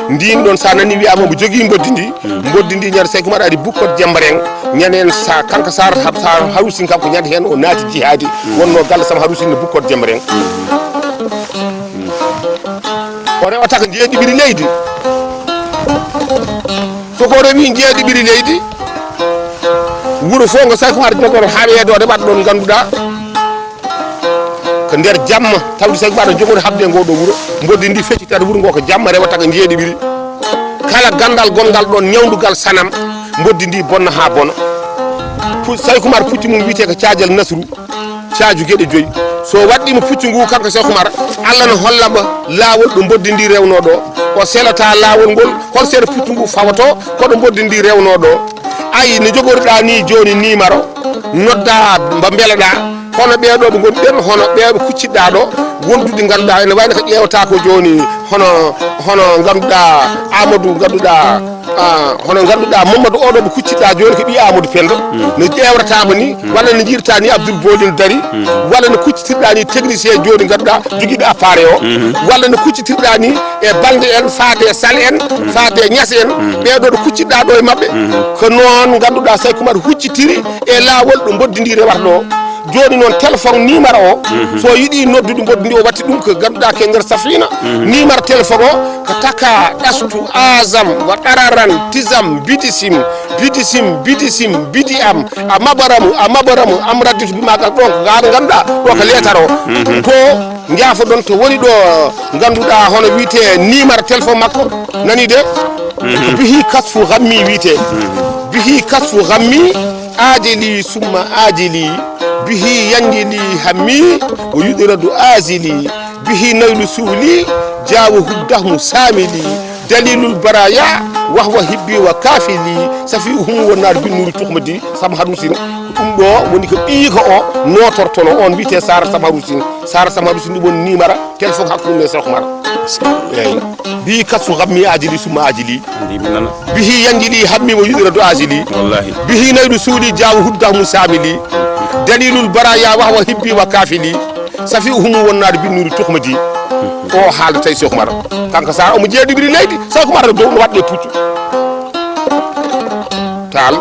Ndin ɗoon so a nanii wiyaama omo jogii mboddi ndi. Mboddi ndi ñande Seeku Umar ari Bukkot Jembareng. Ñande en sa kanko Sarat Sam Harusin kanko ñande heen o naati jihaadi. Wonnoo galle Sam Harusin no Bukkot Jembareng. O rewata ko njeeɗiɓiri leydi. So ko rewi njeeɗiɓiri leydi, wuro fof ngo Seeku Umar jogoro haa weedoode waɗa ɗoon ngannduɗaa ko nder jamma, tawde Seeku Umar jogori haɓde e ngoo ɗoo wuro, mboddi ndi feccitata wuro ngoo ko jamma rewata ko njeeɗiɓiri. Kala ganndal gonngal ɗoon ñawndugal sanam, mboddi ndi bonna haa bona. Pu- Seeku Umar pucci mum wiyetee ko Caajal Nasru. Caaju geɗe joyi. So waɗɗiima puccu ngu kanko Seeku Umar, Allah no holla mo laawol ɗo mboddi ndi rewnoo ɗo. O selata laawol ngol, hol seeɗa puccu ngu fawotoo, koɗo mboddi ndi rewnoo ɗo. Ayi, no jogoriɗaa ni jooni nimaro, noddaa mba mbelaɗaa, hono ɓee ɗo ɓe ngoni ɓen, hono ɓee ɓe kuccitɗaa ɗo, wondude ngannduɗaa ene wayno ko ƴeewata ko jooni, hono, hono ngannduɗaa Amadou, ngannduɗaa Ah, hono ngannduɗaa Mamadou oɗo mo kuccitɗaa jooni ko ɓii Amadou Pendo, no ƴeewrataama ni, walla no njiirtaa ni Abdoul Bolin Dari, walla no kuccitirɗaa ni technicien jooni ngannduɗaa jogiiɗo appareil o, walla no kuccitirɗaa ni e balɗe en faade e sal en, faade e ñas en, ɓee ɗo ɗo kuccitɗaa ɗo e maɓɓe, ko noon ngannduɗaa Seeku Umar huccitiri e laawol ɗo mboddi ndi rewata ɗo. Jooni noon téléphone nimaro o, so yiɗi noddude mboddi ndi o watti ɗum ko ngannduɗaa ke nder safina. Nimaro téléphone o ko taka ɗastu azam wa ɗararan tizam bidisim bidisim bidisim bidi am a mabaramu a mabaramu am radditu bi magal ɗon ko gaɗo ngannduɗaa ɗo ko leetar o. To njaafoɗon to woni ɗo ngannduɗaa hono wiyetee nimaro téléphone makko nani de. Ko bihi kasfu gammi wiyetee. Bihi kasfu gammi aajili summa aajili bihi yanjili hammi o yuɗiradu aajili bihi naylu suuli jaawo huddahmu saamili dalilul baraya wahwa hibbi wa kaafili safi humu wonnaar bin nuuri tuhmadi sam harusin ko ɗum ɗo woni ko ɓiyiiko o nootortono on wiyetee sara sam harusin sara sam harusin ɗum woni nimara téléphone hakkunde men Seeku Umar. Eyi. Bi kasfu gammi ajili summa ajili. Ndi mi nana. Bihi yanjili hammi mo yuɗiradu ajili. Wallahi. Bihi naydu suuli jaawu hudda mu saamili. Dalilul baraya wahwa hibbi wa kaafili. Safi uhumu wonnaade binnuri tuhmadi. O haala tawi Seeku Umar. Kanko Sara omo jeeɗiɓiri leydi. Seeku Umar dow no waɗde puccu. Taal.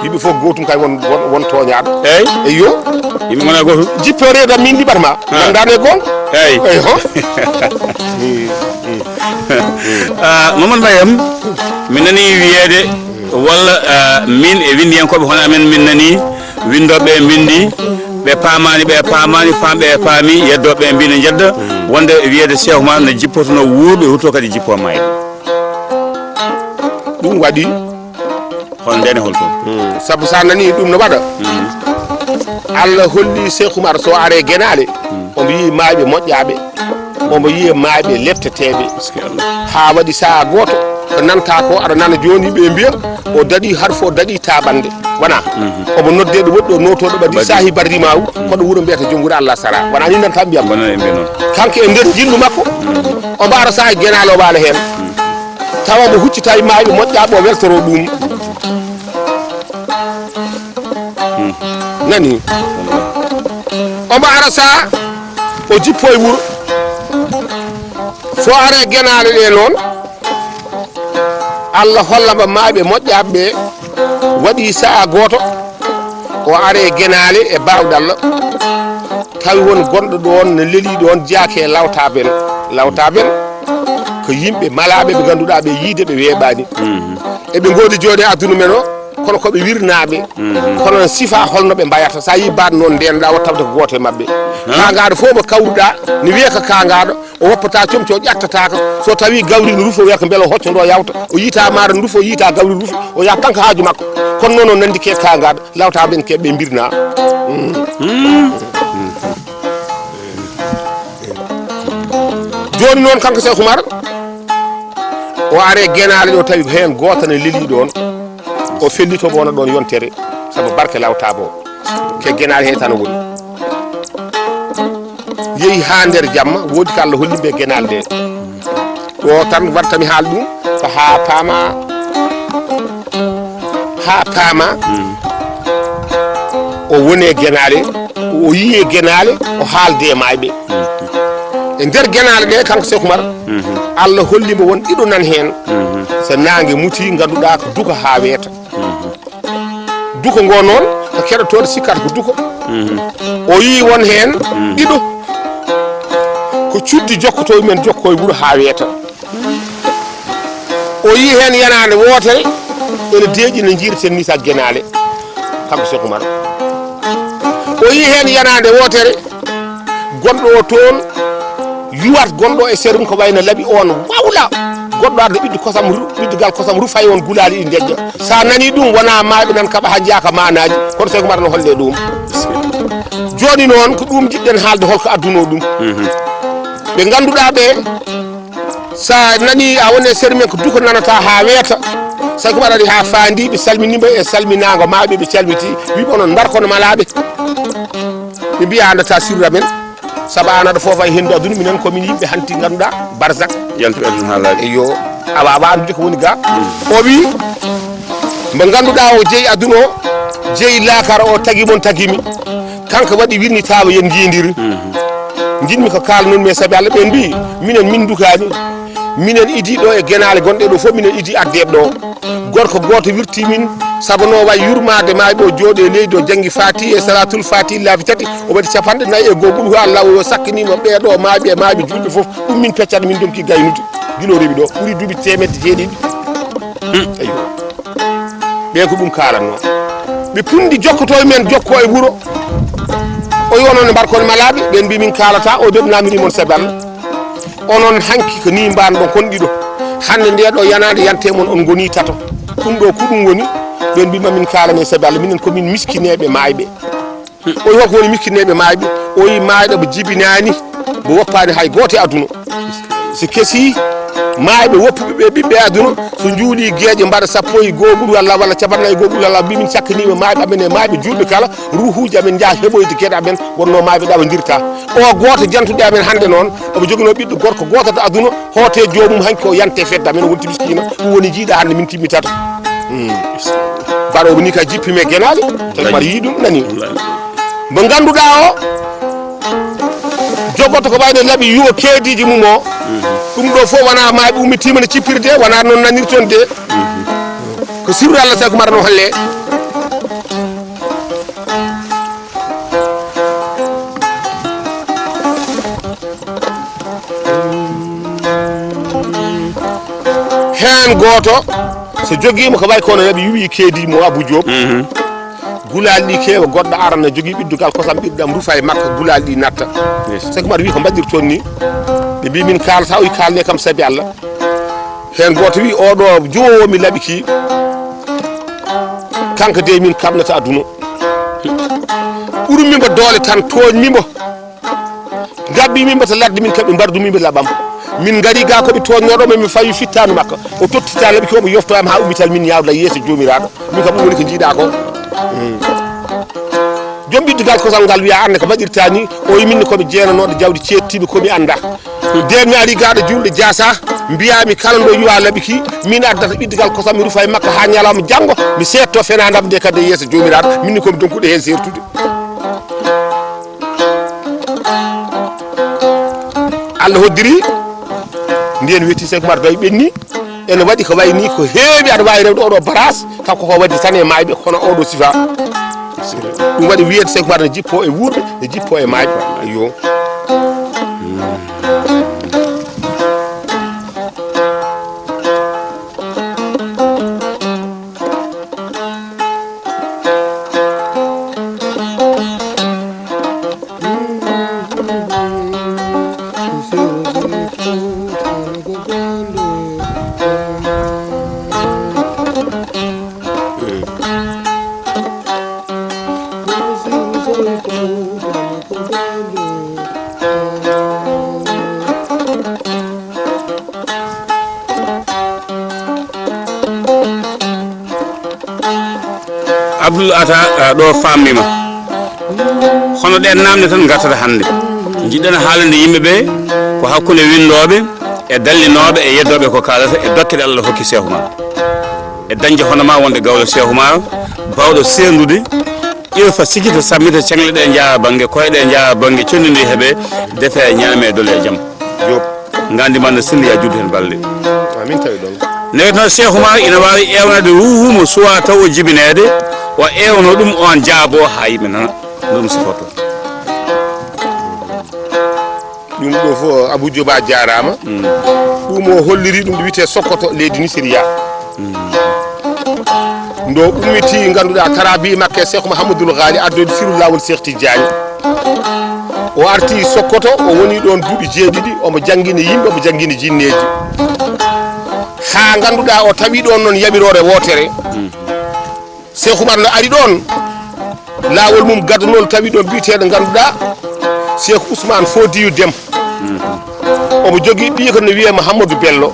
Yimɓe fof gootum kay won won won tooñaaɗo. Eyi. Eyyo. Yimɓe ngonaa gootum. Jippoo reedu am min liɓata ma. Ah. Nganndaane goonga. Eyi. Eyi ho. Ah, Mamadou Mariam, mi nani wiyeede walla, ah, min e winndiyankooɓe hono amen, min nani winndooɓe ɓe mbinndi, ɓe paamaani, ɓe paamaani, faamɓe ɓe paami, yeddooɓe ɓe mbi no njedda, wonde wiyeede Cheikh Oumar no jippotono wuurɓe, wurto kadi jippo maayɓe. Ɗum waɗi hol ndene hol toon. Hmm. Sabu so a nanii ɗum no waɗa, Allah holli Cheikh Oumar so are genaale, omo yiyi maayɓe moƴƴaaɓe, omo yiya maayɓe lepteteeɓe. Haa waɗi sahaa gooto, ko nanta ko aɗa nana jooni ɓe mbiya, o daɗi harfo, o daɗi tabannde. Wona? Omo noddee ɗo woɗɗo, notooɗo ɓadi saahi bardi maawu, koɗo wuro mbiyata Jonnguure Allah Sara. Wona ni nanta mbiyam? Wona e mbiya noon. Kanko e nder njillu makko, omo ara saahi genaale o waala heen. Tawa mo huccitaay maayɓe moƴƴaaɓe o weltoro ɗum. Nani? Omo ara sa o jippo e wuro. So are genaale ɗe noon, Allah holla mo maayɓe moƴƴaaɓe ɓe. Waɗi sa'a gooto, o are genaale e baawɗe Allah. Tawi won gonɗo ɗoon ne lelii ɗoon, jeyaaka e lawtaaɓe en. Lawtaaɓe en ko yimɓe malaaɓe ɓe ngannduɗaa ɓe yiide ɓe weeɓaani. Eɓe ngoodi jooni e aduna men o, kono ko ɓe wirnaaɓe. Kono sifa holno ɓe mbayata? So a yii baat noon ndeenɗaa o tawde ko gooto e maɓɓe. Kaangaaɗo fof mo kawruɗaa ne wiya ko kaangaaɗo, o woppata comci, o ƴattataako. So tawi gawri no rufi, o wiya ko mbele o hocco ndo yawta. O yiita maaro no rufi, o yiita gawri no rufi, o yaha tan ko haaju makko. Kono noon o nanndi ke kaangaaɗo, lawtaaɓe en ke ɓe mbirnaa. Jooni noon kanko Cheikh Oumar, o are genaale ɗo tawi ko heen gooto ne lelii ɗoon. O fellito wona ɗoon yontere, sabu barke lawtaaɓe o. Ke genaale heen tan o woni. Yehi haa nder jamma, woodi ko Allah holli ɓe genaale ɗe. Ɗo tan waɗta mi haal ɗum, ko haa paama, haa paama. O woni e genaale, o yiyi e genaale, o haalde e maayɓe. E nder genaale ɗe, kanko Cheikh Oumar, Allah holli mo won ɗiɗo nan heen. So naange muti, ngannduɗaa ko duko haa weeta. Duko ngo noon, ko keɗotooɗo sikkata ko duko. O yii won heen ɗiɗo. Ko cuddi jokkotoo men, jokko e wuro haa weeta. O yii heen yanaande wootere, ene deeƴi no njiirten ni, sa genaale. Kanko Cheikh Oumar. O yii heen yanaande wootere, gonɗo o toon, yuwat gonɗo e serum ko wayno laɓi on wawla. Goɗɗo arde ɓiɗɗo kosam ru-, ɓiɗɗo gal kosam rufa e on gulaali ɗi ndejja. Sa nani ɗum, wona maayɓe nan kaɓa ha njaaka maanaaji. Kono Cheikh Oumar no holle ɗum. Jooni noon, ko ɗum jiɗɗen haalde, holko adduno ɗum. Ɓe ngannduɗaa ɓe, sa nani a woni e seru men ko duko nanata ha weeta. Cheikh Oumar ari ha faandi, ɓe salminima e salminaango maayɓe, ɓe calmiti. Wi ɓe onon mbar kono malaaɓe. Ɓe mbiya andata sirra men. Sabu an aɗa foofa e henndu aduna, minen ko min yimɓe hanti ngannduɗaa barzak. Yaltuɓe aduna haa laaɓi. Eyyo, a waawaa anndude ko woni ga. O wi, mo ngannduɗaa o jeyi aduna o, jeyi laakara o, tagi mon tagi mi. Kanko waɗi wirnitaama yen njiindir. Njiɗmi ko kaalanun mi e sabi Allah, ɓe mbi, minen min ndukaani. Minen idi ɗo e genaale gonɗe ɗo fof, minen idi addeede ɗo. Gorko gooto wirti min, sabu no wayi yurmaade maayɓe, o jooɗi e leydi, o janngi Faati e Salaatul Faati laabi tati, o waɗi capanɗe nayi e goo, Qul huwa Allahu, o sakkini mo ɓee ɗo maayɓe e maayɓe juulɓe fof. Ɗum min peccata, min donki gaynude. Gila o rewi ɗo, ɓuri duuɓi teemedde jeeɗiɗi. Eyyo. Ɓe ko ɗum kaalanno. Ɓe pundi jokkoto e men, jokko e wuro. O wi onon ne mbar kono malaaɓe, ɓen mbi min kaalata, o ɓe namiri mon sabi Allah. Onon hanki ko ni mbanɗon kon ɗiɗo. Hannde nde ɗo yanaande yante mon on ngoni tato. Ɗum ɗo ko ɗum woni, ɓen mbi mamin kaalane sabi Allah, minen ko min miskineeɓe maayɓe. O wi hol ko woni miskineeɓe maayɓe? O wi maayɗo mo jibinaani, mo woppaani hay gooto e aduna. Si kesi maayɓe woppuɓe ɓe ɓiɓɓe aduna, so njuuli geeƴe mbaɗa sappo e goo Qul huwa Allahu walla capanɗe nayi e goo Qul huwa Allahu, mbi min cakkaniima maayɓe amen e maayɓe juulɓe kala, ruuhuuji amen njaha heɓoyde geɗe amen, wonno maayɓe ɗaɓondirta. O gooto jantuɗo amen hannde noon, omo joginoo ɓiɗɗo gorko gooto to aduna, hoote joomum hanki o yante fedde amen, o wonti miskiina, ɗum woni jiiɗa hannde min timmitata. Hmm. Baɗoowo ni ka jippi me genaale, tawi mbaɗa yii ɗum nani. Mo ngannduɗaa o, jogoto ko wayno laɓi yuwa keediiji mum o. Ɗum ɗo fof wona maayɓe ummitiima no cippirde, wona noon nanirton de. Ko sirru Allah tawi ko mbaɗa no holle. Heen gooto so jogiima ko wayi kono yaɓi yuwi keedi mo Abou Diop. Gulaali ɗi keewa, goɗɗo arana jogii ɓiddugal kosam ɓiɗɗam rufa e makka, gulaali ɗi natta. Seeku Umar wi ko mbaɗirton ni? Ɓe mbi min kaalata, o wi kaalne kam sabi Allah. Heen gooto wi oɗo jowowo mi laɓi ki, kanko de min kaɓnata aduna. Ɓurmi mbo doole tan, tooñmi mbo. Ngabbi min mbo to ladde, min kam ɓe mbardu min ɓe laɓam. Min ngari ga ko ɓe tooñnoɗo mo, min fawi fittanu makko. O tottita laɓi ko mo yofto am ha ummital min yawda yeeso jomiraɗo. Min kam ɗum woni ko jiiɗa ko. Joom ɓiddugal kosam ngal wiya, "Anne ko mbaɗirta ni?" O wi, "Min ko mi jeenanoɗo jawdi ceettiɓe ko mi anda. Nden mi ari gaɗo julɗo jaasa, mbiyami kala ndo yuwa laɓi ki, min addata ɓiddugal kosam mi rufa e makka ha ñalawma janngo, mi seetto fenandam nde kadi e yeeso jomiraɗo, min ni ko mi donkuɗo hen sertude." Allah hoddiri, ndiyen wetti Seeku Umar tawi ɓenni. Ene waɗi ko wayi ni, ko heewi aɗa waawi rewde oɗo baraas, taw koko waɗi tan e maayɓe, kono oɗo sifa. Ɗum waɗi wiyeede Seeku Umar ne jippoo e wuurɓe, ne jippoo e maayɓe. Iyo. Abdoul Ata, a, ɗo fammima. Hono ɗen namde tan gartata hannde. Jiɗɗen haalande yimɓe ɓe ko hakkunde winndooɓe e dallinooɓe e yeddooɓe ko kaalata e dokke ɗe Allah hokki Seeku Umar. E dañde hono ma wonde gawlo Seeku Umar, bawɗo seendude, irfa, sikita, sammita, ceŋle ɗe njaha bannge, koye ɗe njaha bannge, conndi ndi heɓe, defe, ñaame, dole e jam. Yo. Ngandi man no selli, ya juddu hen balɗe. Amin tawi ɗon. Newetno Seeku Umar ina waawi ewnade ruuhu mo suwa taw o jibineede, o ewno ɗum, on jaabo haa yimɓe nana no ɗum sifoto. Ɗum ɗo fof Abou Diop a jaaraama. Ɗum o holliri ɗum ɗo wiyetee Sokoto, leydi Nigeria. Ndo ummiti, ngannduɗaa, tarabi makke Cheikh Mouhamadoul Ghali, addoyde siru laawol Cheikh Tidiane. O arti Sokoto, o woni ɗon duuɓi jeeɗiɗi, omo janngina yimɓe, omo janngina jinneeji. Haa ngannduɗaa, o tawi ɗon noon yamirore wootere. Cheikh Oumar no ari ɗon, laawol mum gadanol tawi ɗon biyeteeɗo ngannduɗaa Cheikh Ousmane Fodiyu Dem. Omo jogii ɓiy ko no wiyee Mouhamadou Bello.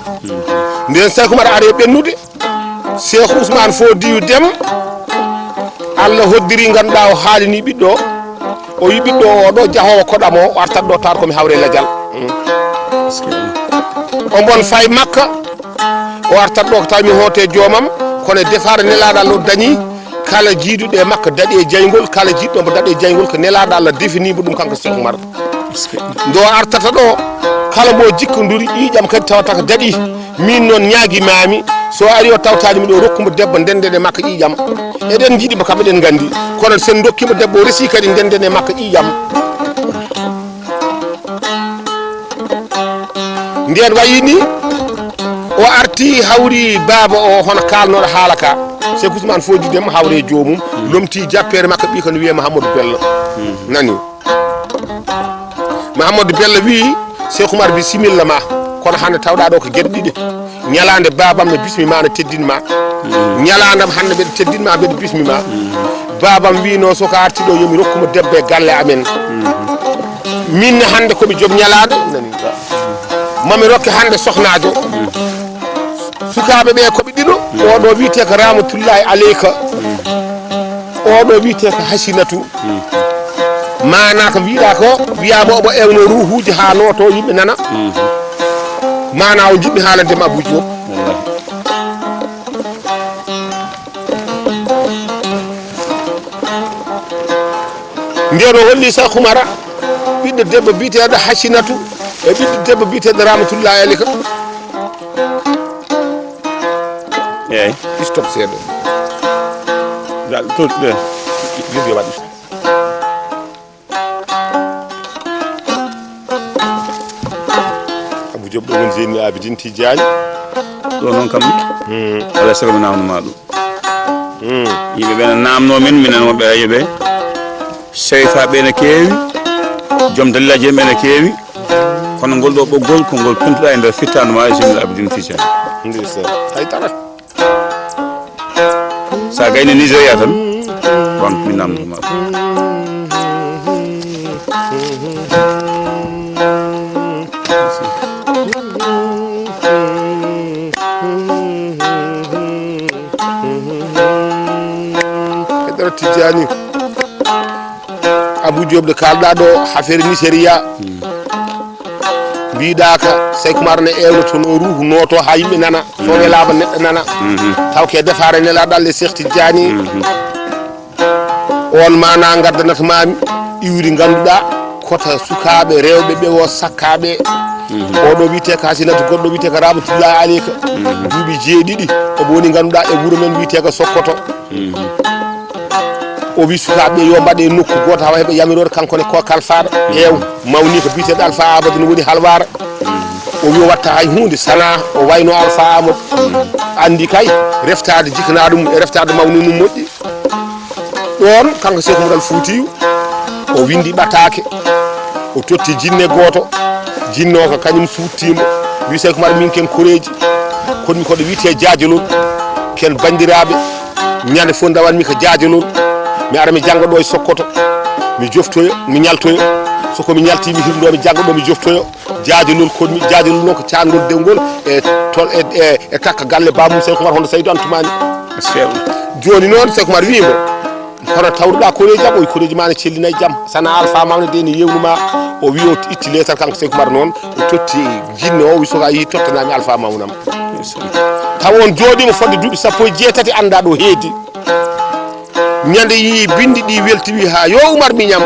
Nden Cheikh Oumar ari e ɓennude, Cheikh Ousmane Fodiyu Dem, Allah hoddiri ngannduɗaa o haalini ɓiɗɗo o. O wi ɓiɗɗo o ɗo jahoowo koɗam o, o artat ɗo taar ko mi hawre lajal. Ombon fay Makka, o artat ɗo ko taw mi hoote joomam, kono e defaare nelaaɗo Allah o dañi kala jiiduɗo e makko daɗi e jayngol, kala jiiɗɗo mo daɗi e jayngol ko nelaaɗo Allah defini mo ɗum kanko Cheikh Oumar. Ndo artata ɗo, kala mo jikkonduri ƴiiƴam kadi tawata ko daɗi. Min noon ñaagi maami, so ari o tawtaani mi ɗo, rokku mo debbo, ndenden e makko ƴiiƴam. Eɗen njiɗi mo kam, eɗen nganndi. Kono sen ndokki mo debbo, o resi kadi, ndenden e makko ƴiiƴam. Nden wayi ni, o arti hawri baaba o, hono kaalnoɗo haala ka. Cheikh Ousmane Fodi Dem hawre joomum, lomti jappeere makko ɓiy ko no wiyee Mahamadou Bello. Nani? Mahamadou Bello wi, Cheikh Oumar, bisimilla ma, kono hannde tawɗa ɗo ko geɗe ɗiɗi. Ñalaande baabam no bismi ma, no teddin ma. Ñalaandam hannde mbeɗa teddin ma, mbeɗa bismi ma. Baabam wino so ko arti ɗo, yomi rokku mo debbo e galle amen. Min ne hannde komi joom ñalaande, nani? Mami rokke hannde sohnaajo. Sukaaɓe ɓe ko ɓe ɗiɗo, oɗo wiyetee ko Rahmatullahi Aleyka, oɗo wiyetee ko Hasinatu. Maana ko wiɗa ko, wiya mo omo ewno ruuhuuji haa nooto yimɓe nana. Maana o jiɗmi haalande ma Abou Diop. Nden o holli Cheikh Oumara ɓiɗɗo debbo biyeteeɗo Hasinatu e ɓiɗɗo debbo biyeteeɗo Rahmatullahi Aleyka. Eyyi. Stop seeɗa. Dal to, to. Video waɗi. Abou Diop ɗo woni Zeynul Abidine Tidiane. Ɗo noon kam, alaa e sago mi naamnoo ma ɗum. Yimɓe ɓe ne naamnoo min, minen wonɓe ayɓe. Seyfaaɓe ene keewi, joom dalilaji en ɓe ene keewi. Kono ngol ɗo ɓoggol ko ngol pentuɗa e nder fittaandu ma e Zeynul Abidin Tijani. Ndeysaan. Hay dara. Sa gayni Nigeria tan, wan mi namdoma. Haydara Tijani. Abou Diop, ɗo kaalɗa ɗo, affaire Nigeria. Mbiɗa ka Seyku Umar ne ewna to no ruhu noto ha yimɓe nana. So welaama neɗɗo nana. Taw ke defaare Nelaaɗo Allah e Cheikh Tidiane. On mana ngaddanata mami iwri ganduɗa kota sukaɓe rewɓe ɓe o sakkaɓe. Oɗo wiyete ka Hasinatu, goɗɗo wiyete ka Ramatullahi Aleyka. Duuɓi jeeɗiɗi omo woni ganduɗa e wuuro men wiyete ka Sokoto. O wi sukaɓe yo mbaɗe nokku goto hawa heɓa yamiroore, kanko ne ko kalfaɗo. Ew, mawni ko biyeteɗo Alpha Amadou no woni halwara. O wi o watta hay hunde sana o wayno Alpha Amadou. Andi kay, reftade jikanaɗo mum e reftade mawni mum moƴƴi. Ɗon kanko Cheikh Oumar Al Foutiyou o windi ɓatake. O totti jinne goto. Jinno ko kañum suttimo. Wi Cheikh Oumar, min ken koreji, kono mi koɗo wiyete Jajolol. Ken bandiraɓe. Ñande fof ndawanmi ko Jajolol. Mi ara mi jannga ɗo e Sokoto. Mi joftoyo, mi ñaltoyo. So ko mi ñalti mi hirdo mi jannga ɗo mi joftoyo. Jajolol koɗmi, Jajolol noon ko cangol dewgol e tol e, e, e takka galle bamum Cheikh Oumar hono Saydou Antoumani. Joni noon Cheikh Oumar wimo hono tawruɗa koreji am, o wi koreji ma ne cellinayi jam. Sana Alpha Mawna de ne yewnuma. O wi o itti leetar kanko Cheikh Oumar noon, o totti jinne o, o wi soka yi tottanami Alpha Mawnam. Taw on jooɗima fodde duuɓi sappo e jeetati, anda ɗo heedi. Ñande yi bindi ɗi welti wi ha yo Oumar miñam.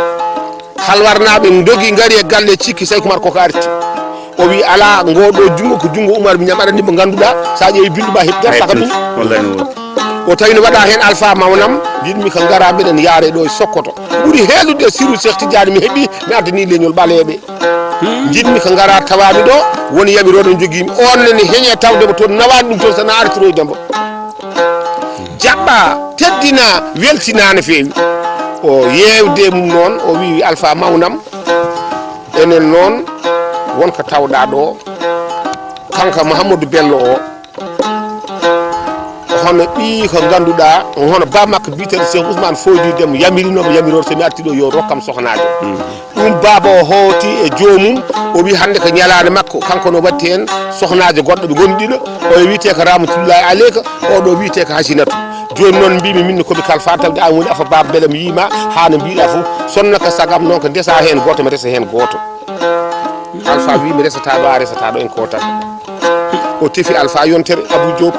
Halwarnaɓe dogi ngari e galle cikki Cheikh Oumar koko arti. O wi ala, ngoɗo jungo ko jungo Oumar miñam, aɗa andi mo ganduɗa sa ƴeewi bindu ma heɓi darta ka ɗum. Wallahi no woni. O tawi no waɗa hen Alpha Mawnam, jiɗmi ko ngara mbiɗen yaare ɗo e Sokoto. Ɓuri heelude siru Cheikh Tidiane mi heɓi, mi addani leñol ɓaleɓe. Jiɗmi ko ngara tawami ɗo, woni yamiroɗo joguimi. On nani heñe tawde mo toon, nawani ɗum toon, sana artiroyde mo. Jaɓɓa, teddina, weltina no feewi. O yewde mum noon, o wi Alpha Mawnam, enen noon wonko tawɗa ɗo, kanko Mouhamadou Bello o, hono ɓi ko ganduɗa, hono ba makko biyeteɗo Cheikh Ousmane Foydi Dem yamirinomo yamirorde, so mi arti ɗo yo rokkam sohnajo. Ɗum baaba o howti e joomum, o wi hannde ko ñalaande makko, kanko no watti heen sohnaajo goɗɗo ɓe ngoni ɗiɗo. Oyo wiyetee ko Ramatullahi Aleyka, oɗo wiyetee ko Hasinatu. Jooni noon mbimi min komi kalfaa tawde an woni afa baaba, mbele mi yiima haa no mbiɗa fof. Sonno ko sagam noon ko ndesa heen gooto, mi resa heen gooto. Alpha wi mi resata ɗo, a resata ɗo, en kootat. O tefi Alpha yontere Abou Diop.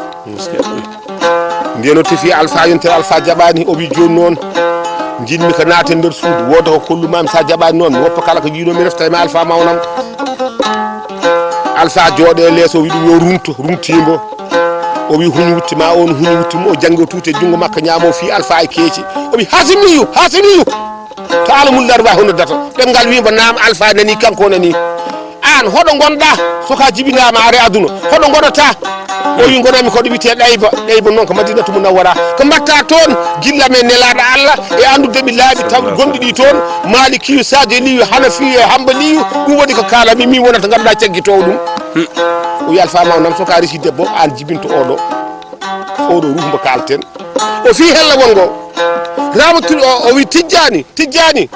Nden o tefi Alpha yontere, Alpha jaɓani, o wi joni noon jinmi ko naaten nder suudu, wooda ko kollumami, sa jaɓani noon mi woppa kala ko jiiɗo mi refta e ma Alpha mawnam. Alpha jooɗe e leeso, o wi ɗum yo runto, runtimbo. O wi huñi wutti ma, on huñi wutti mo, o janngi o tuute junngo makko ñaamo, o fi Alpha e keeci. O wi Hasimiyu, Hasimiyu. To alamul larwa hono data. Ɗemngal wimo naam, Alpha nani, kanko nani. An hoɗo gonɗa? Soka jibinama are aduna, hoɗo gonata? O wi gonami koɗo wiyete Ɗayba. Ɗayba noon ko Madinatu Munawwara. Ko mbatta toon? Gilla men nelaɗo Allah e anndude mi laabi taw gonɗi ɗi toon, Malikiyu, Sadiliyu, Hanafiyu e Hambaliyu. Ɗum woni ko kalami, mi wonata ganduɗa caggitowo ɗum. O wi Alpha mawnam, soka resi debbo an jibinto oɗo. Oɗo ruhu mbo kalten. O fi hella wongo. Ramatu o, o wi Tijjani, Tijjani.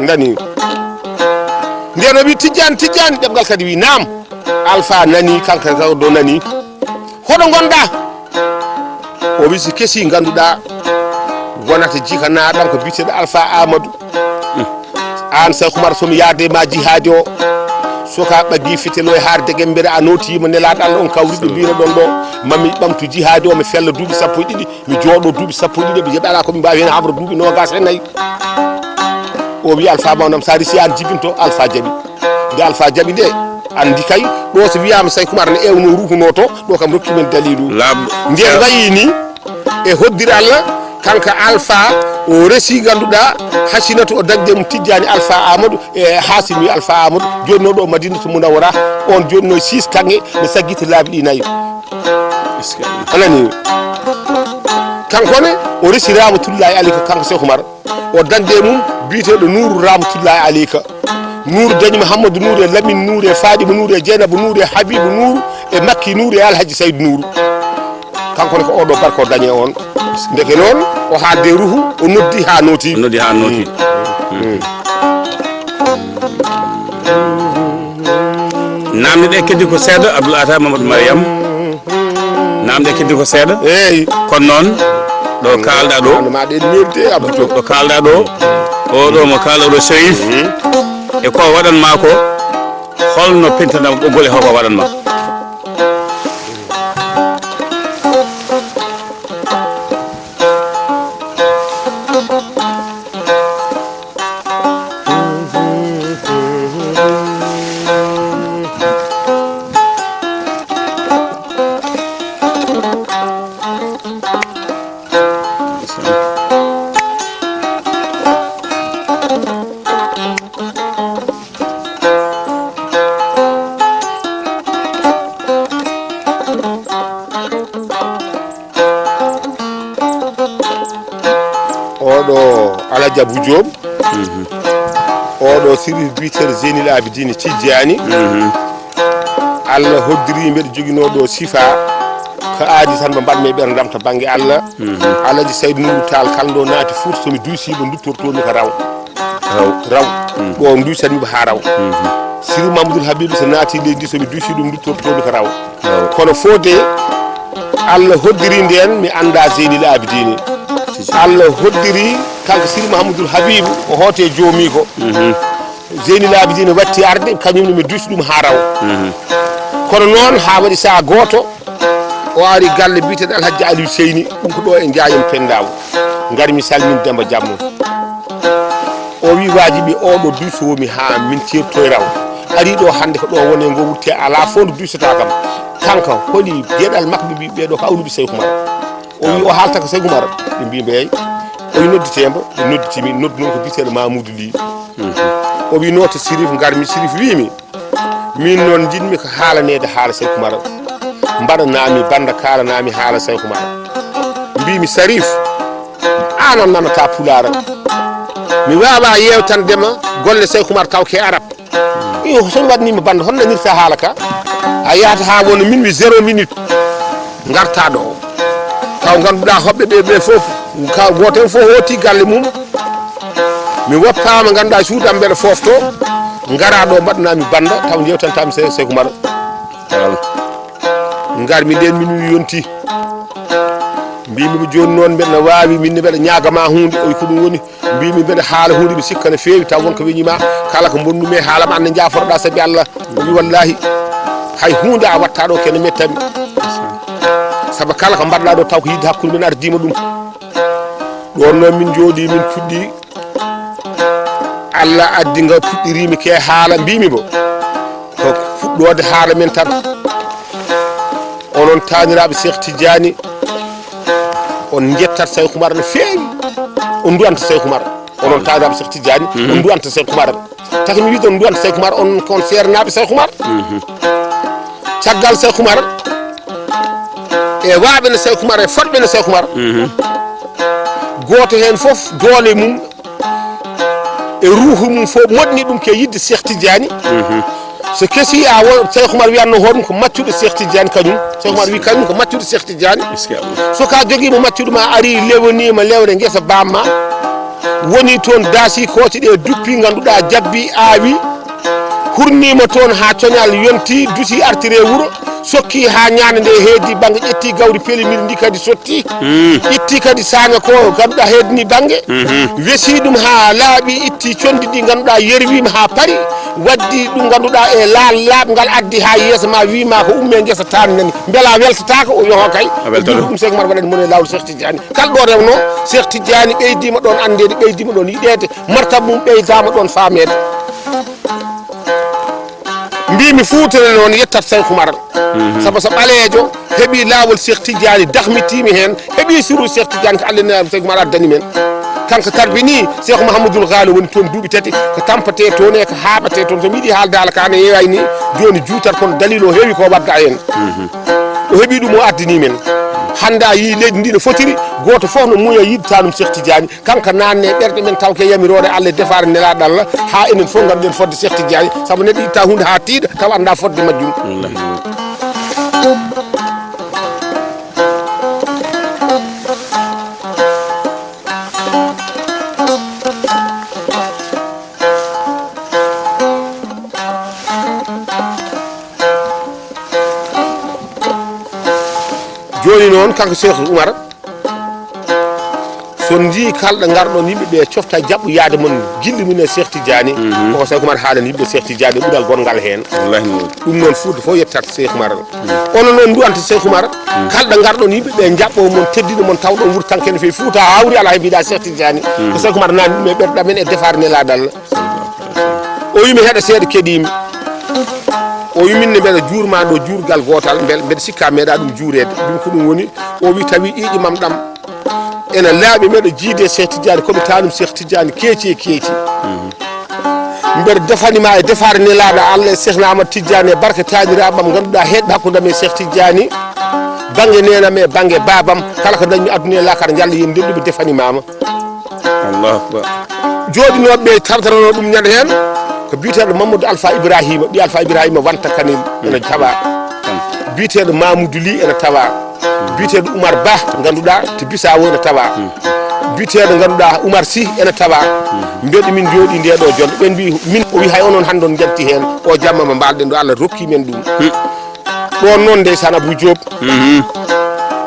Ndani. Nden o wi Tijjani, Tijjani, ɗemngal kadi wi naam. Alpha nani, kanko kadi o nani. Hoɗo gonɗa? O wi si kesi ganduɗa wonata jikanaɗam ko biteɗo Alpha Amadou. An Cheikh Oumar, somi yaade ma jihaadi o, soka ɓagi fitelo e haare degembere, a nootiyima nelaɗo Allah on kawruɗo mbinoɗon ɗo, mami ɓamtu jihaadi o, mi fella duuɓi sappo e ɗiɗi, mi jooɗo duuɓi sappo e ɗiɗi, ɓe jaɓi ala ko ɓe mbawi hen habro duuɓi nogas e nayyi. O wi Alpha mawnam, sa resi an jibinto. Alpha jaɓi. Nde Alpha jaɓi nde, andi kay ɗo so wiyama Cheikh Oumar ne ewno ruhuno to, ɗo kam rokki men dalilu. Laaɓɗo. Nden wayi ni e hoddir Allah, Kanko Alfa, o resi, ngannduɗaa, Hasinatu, o dañde mum Tijjaani Alfa Amadou e Hasimi Alfa Amadou, jooɗinooɗo o Madinatu Munawwara, on jooɗinoo e Siis Kaŋŋe, ɓe saggiti laabi ɗi nayi. A nani? Kanko ne, o resi Rahmatullahi Aleyka, kanko Seeku Umar. O dañde e mum biyeteeɗo Nuuru Rahmatullahi Aleyka. Nuuru dañi Muhammadu Nuuru e Lamin Nuuru e Faɗima Nuuru e Jeynaba Nuuru e Habibu Nuuru e Makki Nuuru e Alhaji Saydu Nuuru. Kanko ne ko oɗo barka o dañi e on. Ndeke noon, o haalde ruhu, o noddi haa nooti. O noddi haa nooti. Naamne ɗe keddi ko seeɗa, Abdoul Ata Mamadou Mariam. Naamne ɗe keddi ko seeɗa. Eeyi. Kono noon, ɗo kaalɗa ɗo, Naamne ma ɗe mérité, Abdou. Ɗo kaalɗa ɗo, o ɗo mo kaalɗa ɗo, Cherif. E ko waɗanma ko, holno pentanɗa ɓoggol e hoko waɗanma? Oɗo Alhaji Abou Diop. Oɗo Sirif Biter Zeynil Abidine Tijjani. Allah hoddiri mbeɗa joginoo ɗo sifa. Ko aadi tan mo mbaɗmi e ɓerndam to bannge Allah. Alhaji Sayd Nourou Tall kala ɗo naati Fuuta, so mi duusiima duttortoomi ko raw. Raw. Raw. Ɗo duusanmi ɓe haa raw. Sirif Mamadou Habibou so naati leydi, so mi duusi ɗum duttortoomi ko raw. Kono fodde Allah hoddiri ndeen mi annda Zeynil Abidine. Allah hoddiri kanko Sirif Mahamadou Habibou o hoote joomi ko. Zeynil Abidine watti arde, kañum ne mi duusi ɗum haa raw. Kono noon haa waɗi saha gooto, o ari galle biyeteeɗo Alhaji Aliou Seyni, ɗum ko ɗo e Njaayam Pendaw. Ngari mi salmin Demba Jammo. O wi waajibi oɗo duusowomi haa min ceertoy raw. Ari ɗo hannde ko ɗo wone ngo wurte alaa fof nde duusata kam. Kanko holi geɗal makko ɓe mbi ɓeɗo ko awluɓe Seyku Umar. O wi o haalta ko Seyku Umar. Ɓe mbi ɓe eyi. O wi noddite mbo, ɓe nodditimi, noddu noon ko biyeteeɗo Mamoudou Ly. O wi noto Sirif ngarmi, Sirif wimi. Min noon njiɗmi ko haalaneede haala Seyku Umar. Mbaɗanami bannda kaalanami haala Seyku Umar. Mbimi Sarif, an a nanata pulaar. Mi wawa yewtandema golle Seyku Umar taw ke arab. Iyo, so mi waɗnima bannda, hono nanirta haala ka? A yahata ha wona min mi zéro minute. Ngarta ɗo. Taw ngannduɗaa hoɓɓe ɓe, ɓe fof, ka gooto heen fof hooti galle mum. Mi woppaama, ngannduɗaa suudu am mbeɗa foofto. Ngara ɗo mbaɗanami bannda, taw njewtantami Se-, Seyku Umar. Ngarmi ndeen min mi yonti. Mbimi ko jooni noon mbeɗa waawi, min ne mbeɗa ñaagama huunde, oy ko ɗum woni. Mbimi mbeɗa haala huunde mi sikka no feewi, taw wonko weñima, kala ko bonnumi e haalam an ne jaforoɗa sabi Allah. O wi wallahi hay huunde a watta ɗo kene mettami. Sabu kala ko mbaɗɗa ɗo taw ko yidde hakkude men ardima ɗum. Ɗon noon min jooɗi min puɗɗi. Allah addi nga puɗɗirimi ke haala mbimi bo. Ko fuɗɗode haala men tan. Onon taaniraaɓe Cheikh Tidiane, on njettat Seyku Umar no feewi. On nduwanta Seyku Umar. Onon taaniraaɓe Cheikh Tidiane, on nduwanta Seyku Umar. Taki mi wiide on nduwanta Seyku Umar, on kon seernaaɓe Seyku Umar. Caggal Seyku Umar, e waaɓe no Seyku Umar, e fotɓe no Seyku Umar. Gooto heen fof doole mum e ruuhu mum fof moɗni ɗum ke yidde Cheikh Tidiane. So kesi a wo-, Cheikh Oumar wiyatno hoɗum ko maccuɗo Cheikh Tidiane kañum. Cheikh Oumar wi kañum ko maccuɗo Cheikh Tidiane. So ka jogiima maccuɗo ma ari lewnima lewre ngesa bamma. Woni toon daasi kooce ɗe duppi ngannduɗaa jabbi aawi. Hurnima toon haa coñal yonti, dusi artiri e wuro. Sokki haa ñande nde heedi bannge ƴetti gawri pelimiri ndi kadi sotti. Itti kadi saaña ko ngannduɗaa heedni bannge. Wesi ɗum haa laaɓi, itti condi ɗi ngannduɗaa yerwima haa pari. Waddi ɗum ngannduɗaa e laal laaɓngal addi haa yeeso ma wima ko umme ngesa tan nani. Mbela weltatako? O wi ho kay. A weltata. Ɗum Cheikh Oumar waɗani mon e laawol Cheikh Tidiane. Kala ɗo rewno Cheikh Tidiane ɓeydima ɗon anndede, ɓeydima ɗon yiɗede, martab mum ɓeydama ɗon famede. Mbi Mi Fuuta noon yettat Seeku Umar. Sabu so ɓaleejo heɓii laawol Seeku Tijjaani, dahmitiimi heen, heɓii sirru Seeku Tijjaani, ko Allah nelaɗo Seeku Umar addani men. Kanko tarbini Seeku Muhammadul Gaali, woni toon duuɓi tati, ko tampatee toon e ko haaɓatee toon. So mi yiɗi haalde haala ka ne yeewaani jooni juutat, kono daliil o heewi ko wadda heen. O heɓii ɗum, o addanii men. Hannde a yii leydi ndi no fotiri, gooto fof no muuya yiɗta ɗum Seeku Tijjaani. Kanko naatni e ɓerɗe men taw ko e yamiroore Allah e defaare nelaaɗo Allah, haa enen fof ngannduɗen fodde Seeku Tijjaani, sabu neɗɗo itta huunde haa tiiɗa taw annda fodde majjum. Wallaahi. Jooni noon, kanko Seeku Umar, so njii kalɗo ngarɗon yimɓe ɓe cofta jaɓɓo yaade mon gilli mum e Seeku Tijjaani, koko Seeku Umar haalani yimɓe Seeku Tijjaani e ɓural gonngal heen. Wallaahi noon. Ɗum noon Fuuta fof yettat Seeku Umar. Onon noon nduwanta Seeku Umar, kalɗo ngarɗon yimɓe ɓe njaɓɓo mon, teddina mon, tawɗon wurtanke no feewi Fuuta, hawri alaa he mbiɗa Seeku Tijjaani. Ko Seeku Umar naatni ɗum e ɓerɗe amen e defaare nelaaɗo Allah. O wi mi heɗa seeɗa, keɗiimi. O wi min ne mbeɗa juurma ɗo juurgal gootal, mbel-, mbeɗa sikka meeɗa ɗum juureede. Ɗum ko ɗum woni, o wi tawi ƴiiƴi mam ɗam ena laaɓi, mbeɗa jiidi e Seeku Tijjaani, ko mi taanum Seeku Tijjaani keeci e keeci. Mbeɗa defani ma e defaare nelaaɗo Allah e Seekhna Ahmad Tijjaani e barke taaniraaɓe am ngannduɗaa heeɗɓe hakkunde am e Seeku Tijjaani, bannge neenam e bannge baabam, kala ko dañmi aduna e laakara njalla yen ndendu mi defani mama. Allahu akbar. Jooɗinooɓe ɓe tardarano ɗum ñande heen ko biyeteeɗo Mamadou Alpha Ibrahima, ɓiy Alpha Ibrahima Wanta Kanel ena tawa. Biyeteeɗo Mamoudou Ly ena tawa. Biyeteeɗo Oumar Ba, ngannduɗaa to Bissau ena tawa. Biyeteeɗo ngannduɗaa Oumar Sy ena tawa. Mbeɗa min jooɗi nde ɗo jonde. Ɓen mbi min, o wi hay onon hannde on njanti heen. O jamma mo mbaal-ɗen ɗo, Allah rokki men ɗum. Ɗon noon ndeysaan Abou Diop.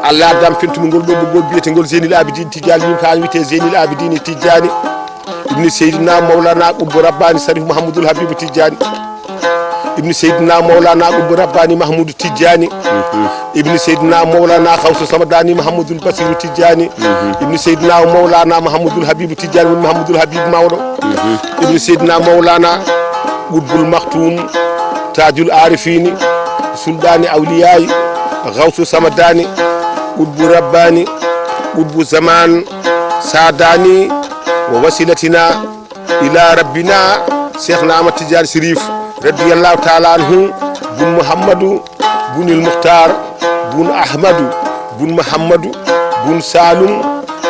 Allah addam pentumi ngol ɗo ɓoggol biyetengol Zeynil Abidine Tidiane, min kaan wiyete Zeynil Abidine Tidiane. Ibni Seydina Mawlana Qutbu Rabbani Sharif Mouhamadoul Habibou Tidiane. Ibni Seydina Mawlana Qutbu Rabbani Mahmoudou Tidiane. Ibni Seydina Mawlana Ghawsu Samadani Mahmoudou Bassirou Tidiane. Ibni Seydina Mawlana Mahmoudou Habibou Tidiane woni Mahmoudou Habib mawɗo. Ibni Seydina Mawlana Qutbul Maktoum, Tajul Arifini, Sulɗani Awliyayi, Ghawsu Samadani, Qutbu Rabbani, Qutbu Zaman, Sadani, wa wasilatina ila rabbina, Cheikhna Ahmad Tidiane Chérif, radiyallahu taala anhu, bun Mouhamadou, bunil Mukhtar, bun Ahmadou, bun Mouhamadou, bun Saloum,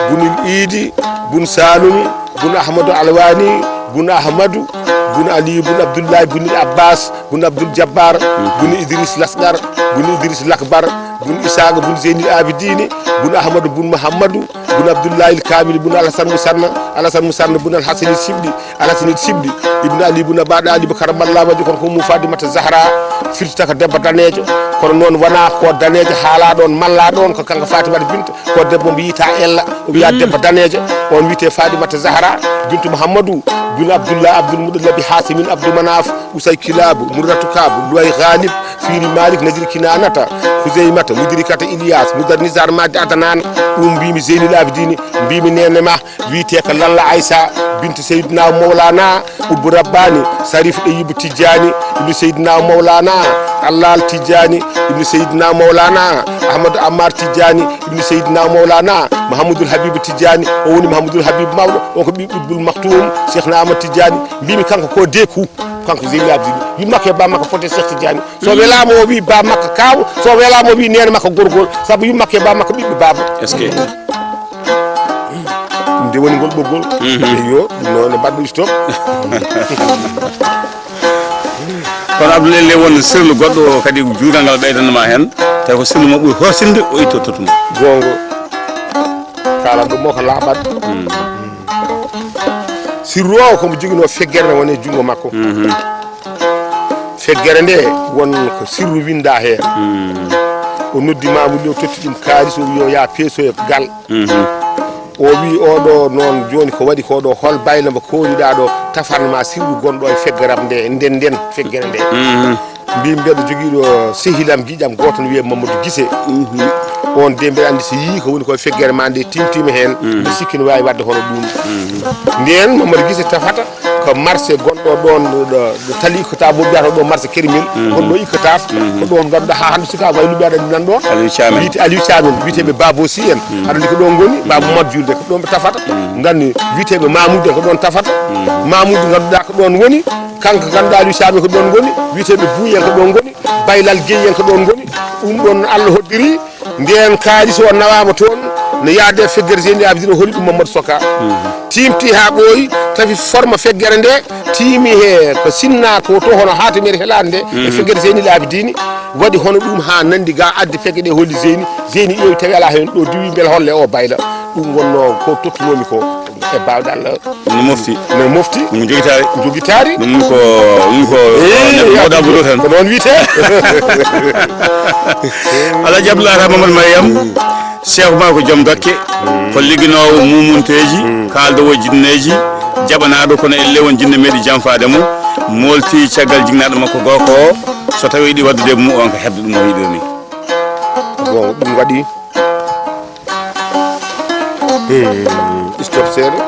bunil Idi, bun Saloum, bun Ahmadou Alwani, bun Ahmadou, bun Ali, bun Abdoulaye, bunil Abbas, bun Abdoul Jabbar, bun Idriss Lasgar, bun Idriss Lakbar, bun Isaga, bun Zeynil Abidini, bun Ahmadou, bun Mouhamadou, bun Abdoulaye Kamil, bun Alassane Moussanna, Alassane Moussanna, bun Alhassani Sibli, Alassane Sibli, ibn Ali, bun Abba Ɗaliba, karamallahu wajhu, kono ko Umu Fadimata Zahra, firtata ko debbo daneejo, kono noon wonaa ko daneejo haalaɗo on, mallaɗo on, ko kanko Fatimata Binta, ko debbo mo yiyta ella, o wiya debbo daneejo, on wiyte Fatimata Zahra, bintu Mouhamadou, bin Abdoullah, Abdoul Mouɗalabi, Hasimin, Abdou Manaf, Ousay Kilabu, Murratu Kabu, Luway Ghalib, Firi Malik, Nazir Kinanata, Huzaymata, Mudrikata Ilyas, Mudar Nizar Madi Adanan, ɗum mbimi Zeynil Abidini, mbimi nene ma, wiyete ko Lalla Aissa, bintu Seydina Mawlana, Qutbu Rabbani, Sarif Ɗeyibu Tijjani, ibnu Seydina Mawlana, Allal Tijjani, ibnu Seydina Mawlana, Ahmadou Ammar Tijjani, ibnu Seydina Mawlana, Mahamadul Habibu Tijjani, o woni Mahamadul Habibu mawɗo, on ko ɓiɓɓe Qutbul Maktoum, Cheikhna Ahmad Tijjani, mbimi kanko ko deku, kanko Zeynil Abidini, yumma ke bamma ko fote Cheikh Tijjani. So welaama o wi ba makka kaaw, so welaama o wi neene makka gorgol, sabu yumma ke ba makka ɓiɓɓe baaba. Est-ce que? Ɗum de woni ngol ɓoggol. Eyo, ɗum noon ne mbaɗɗo stop. Kono Abdoulaye Le won sirlu goɗɗo kadi juutal ngal ɓeydanma heen, tawi ko sirlu mo ɓuri horsinde o itto totuma. Goonga. Kala ɗum mo ko laaɓat. Sirru o ko mo joginoo feggere ne woni e junngo makko. Feggere nde won ko sirru winda heen. O noddi Mamoudou Ly, o totti ɗum kaalis, o wi yo yaa peesoyo gal. O wi oɗo noon jooni ko waɗi ko ɗo, hol bayla mo kooliɗa ɗo, tafan ma sirru gonɗo e feggere am nde, nden, nden feggere nde. Mbi mbeɗa jogii ɗo sehilam giƴam gooto no wiyee Mamadou Gise. On de mbeɗa anndi so yii ko woni ko e feggere ma nde, timtima heen, mbiɗa sikki no waawi waɗde hono ɗum. Ndeen Mamadou Gise tafata ko marché gonɗo Ɗo ɗon, ɗo, ɗo tali ikkata mo mbiyata ɗo marché Kermel. Kono ɗo ikkata. Ko ɗon ngannduɗaa haa hannde sukaaɓe ay luɓe aɗa nan ɗon. Aliou Thiam en. Wiyete Aliou Thiam en, wiyeteeɓe Babo Sy en. Aɗa andi ko ɗon ngoni, Babo Mat Julde ko ɗon ɓe tafata. Nganni wiyeteeɓe Mamoudou en ko ɗon tafata. Mamoudou ngannduɗaa ko ɗon woni. Kanko ngannduɗaa Aliou Thiam en ko ɗon ngoni. Wiyeteeɓe Bouy en ko ɗon ngoni. Baylal Guèye en ko ɗon ngoni. Ɗum ɗon Allah hoddiri. Ndeen kaalis o nawaama toon, no yaade e feggere Zeyni Abidine, o holi ɗum Mamadou Soka. Tiimti haa ɓooyi, tafi forma feggere nde, tiimi he ko sinna ko to hono haatimere helaande nde, e feggere Zeyni Abidine, waɗi hono ɗum haa nandi ga addi pegge ɗe holi Zeyni. Zeyni ƴeewi tawi alaa heen ɗo diwi mbel holle o bayla. Ɗum wonno ko tottunoomi ko e baawɗe Allah. No mofti. No mofti. Ɗum jogitaari. Jogitaari. Ɗum ko, ɗum ko, eh, ko mawɗo Abdou tan. Ko noon wiyetee. Alhaji Abdoulaye Mamadou Mariam, Cheikh ma ko joom dokke, ko ligginoowo mumunteeji, kaaldowo jinneeji, jaɓanaaɗo kono elle won jinne meeɗi janfaade mo, moolti caggal jignaɗo makko gooko o, so tawi yiɗi waddude mo on ko heɓde ɗum o yiɗi ni. Bon, ɗum waɗi. Hmm, stop seeɗa.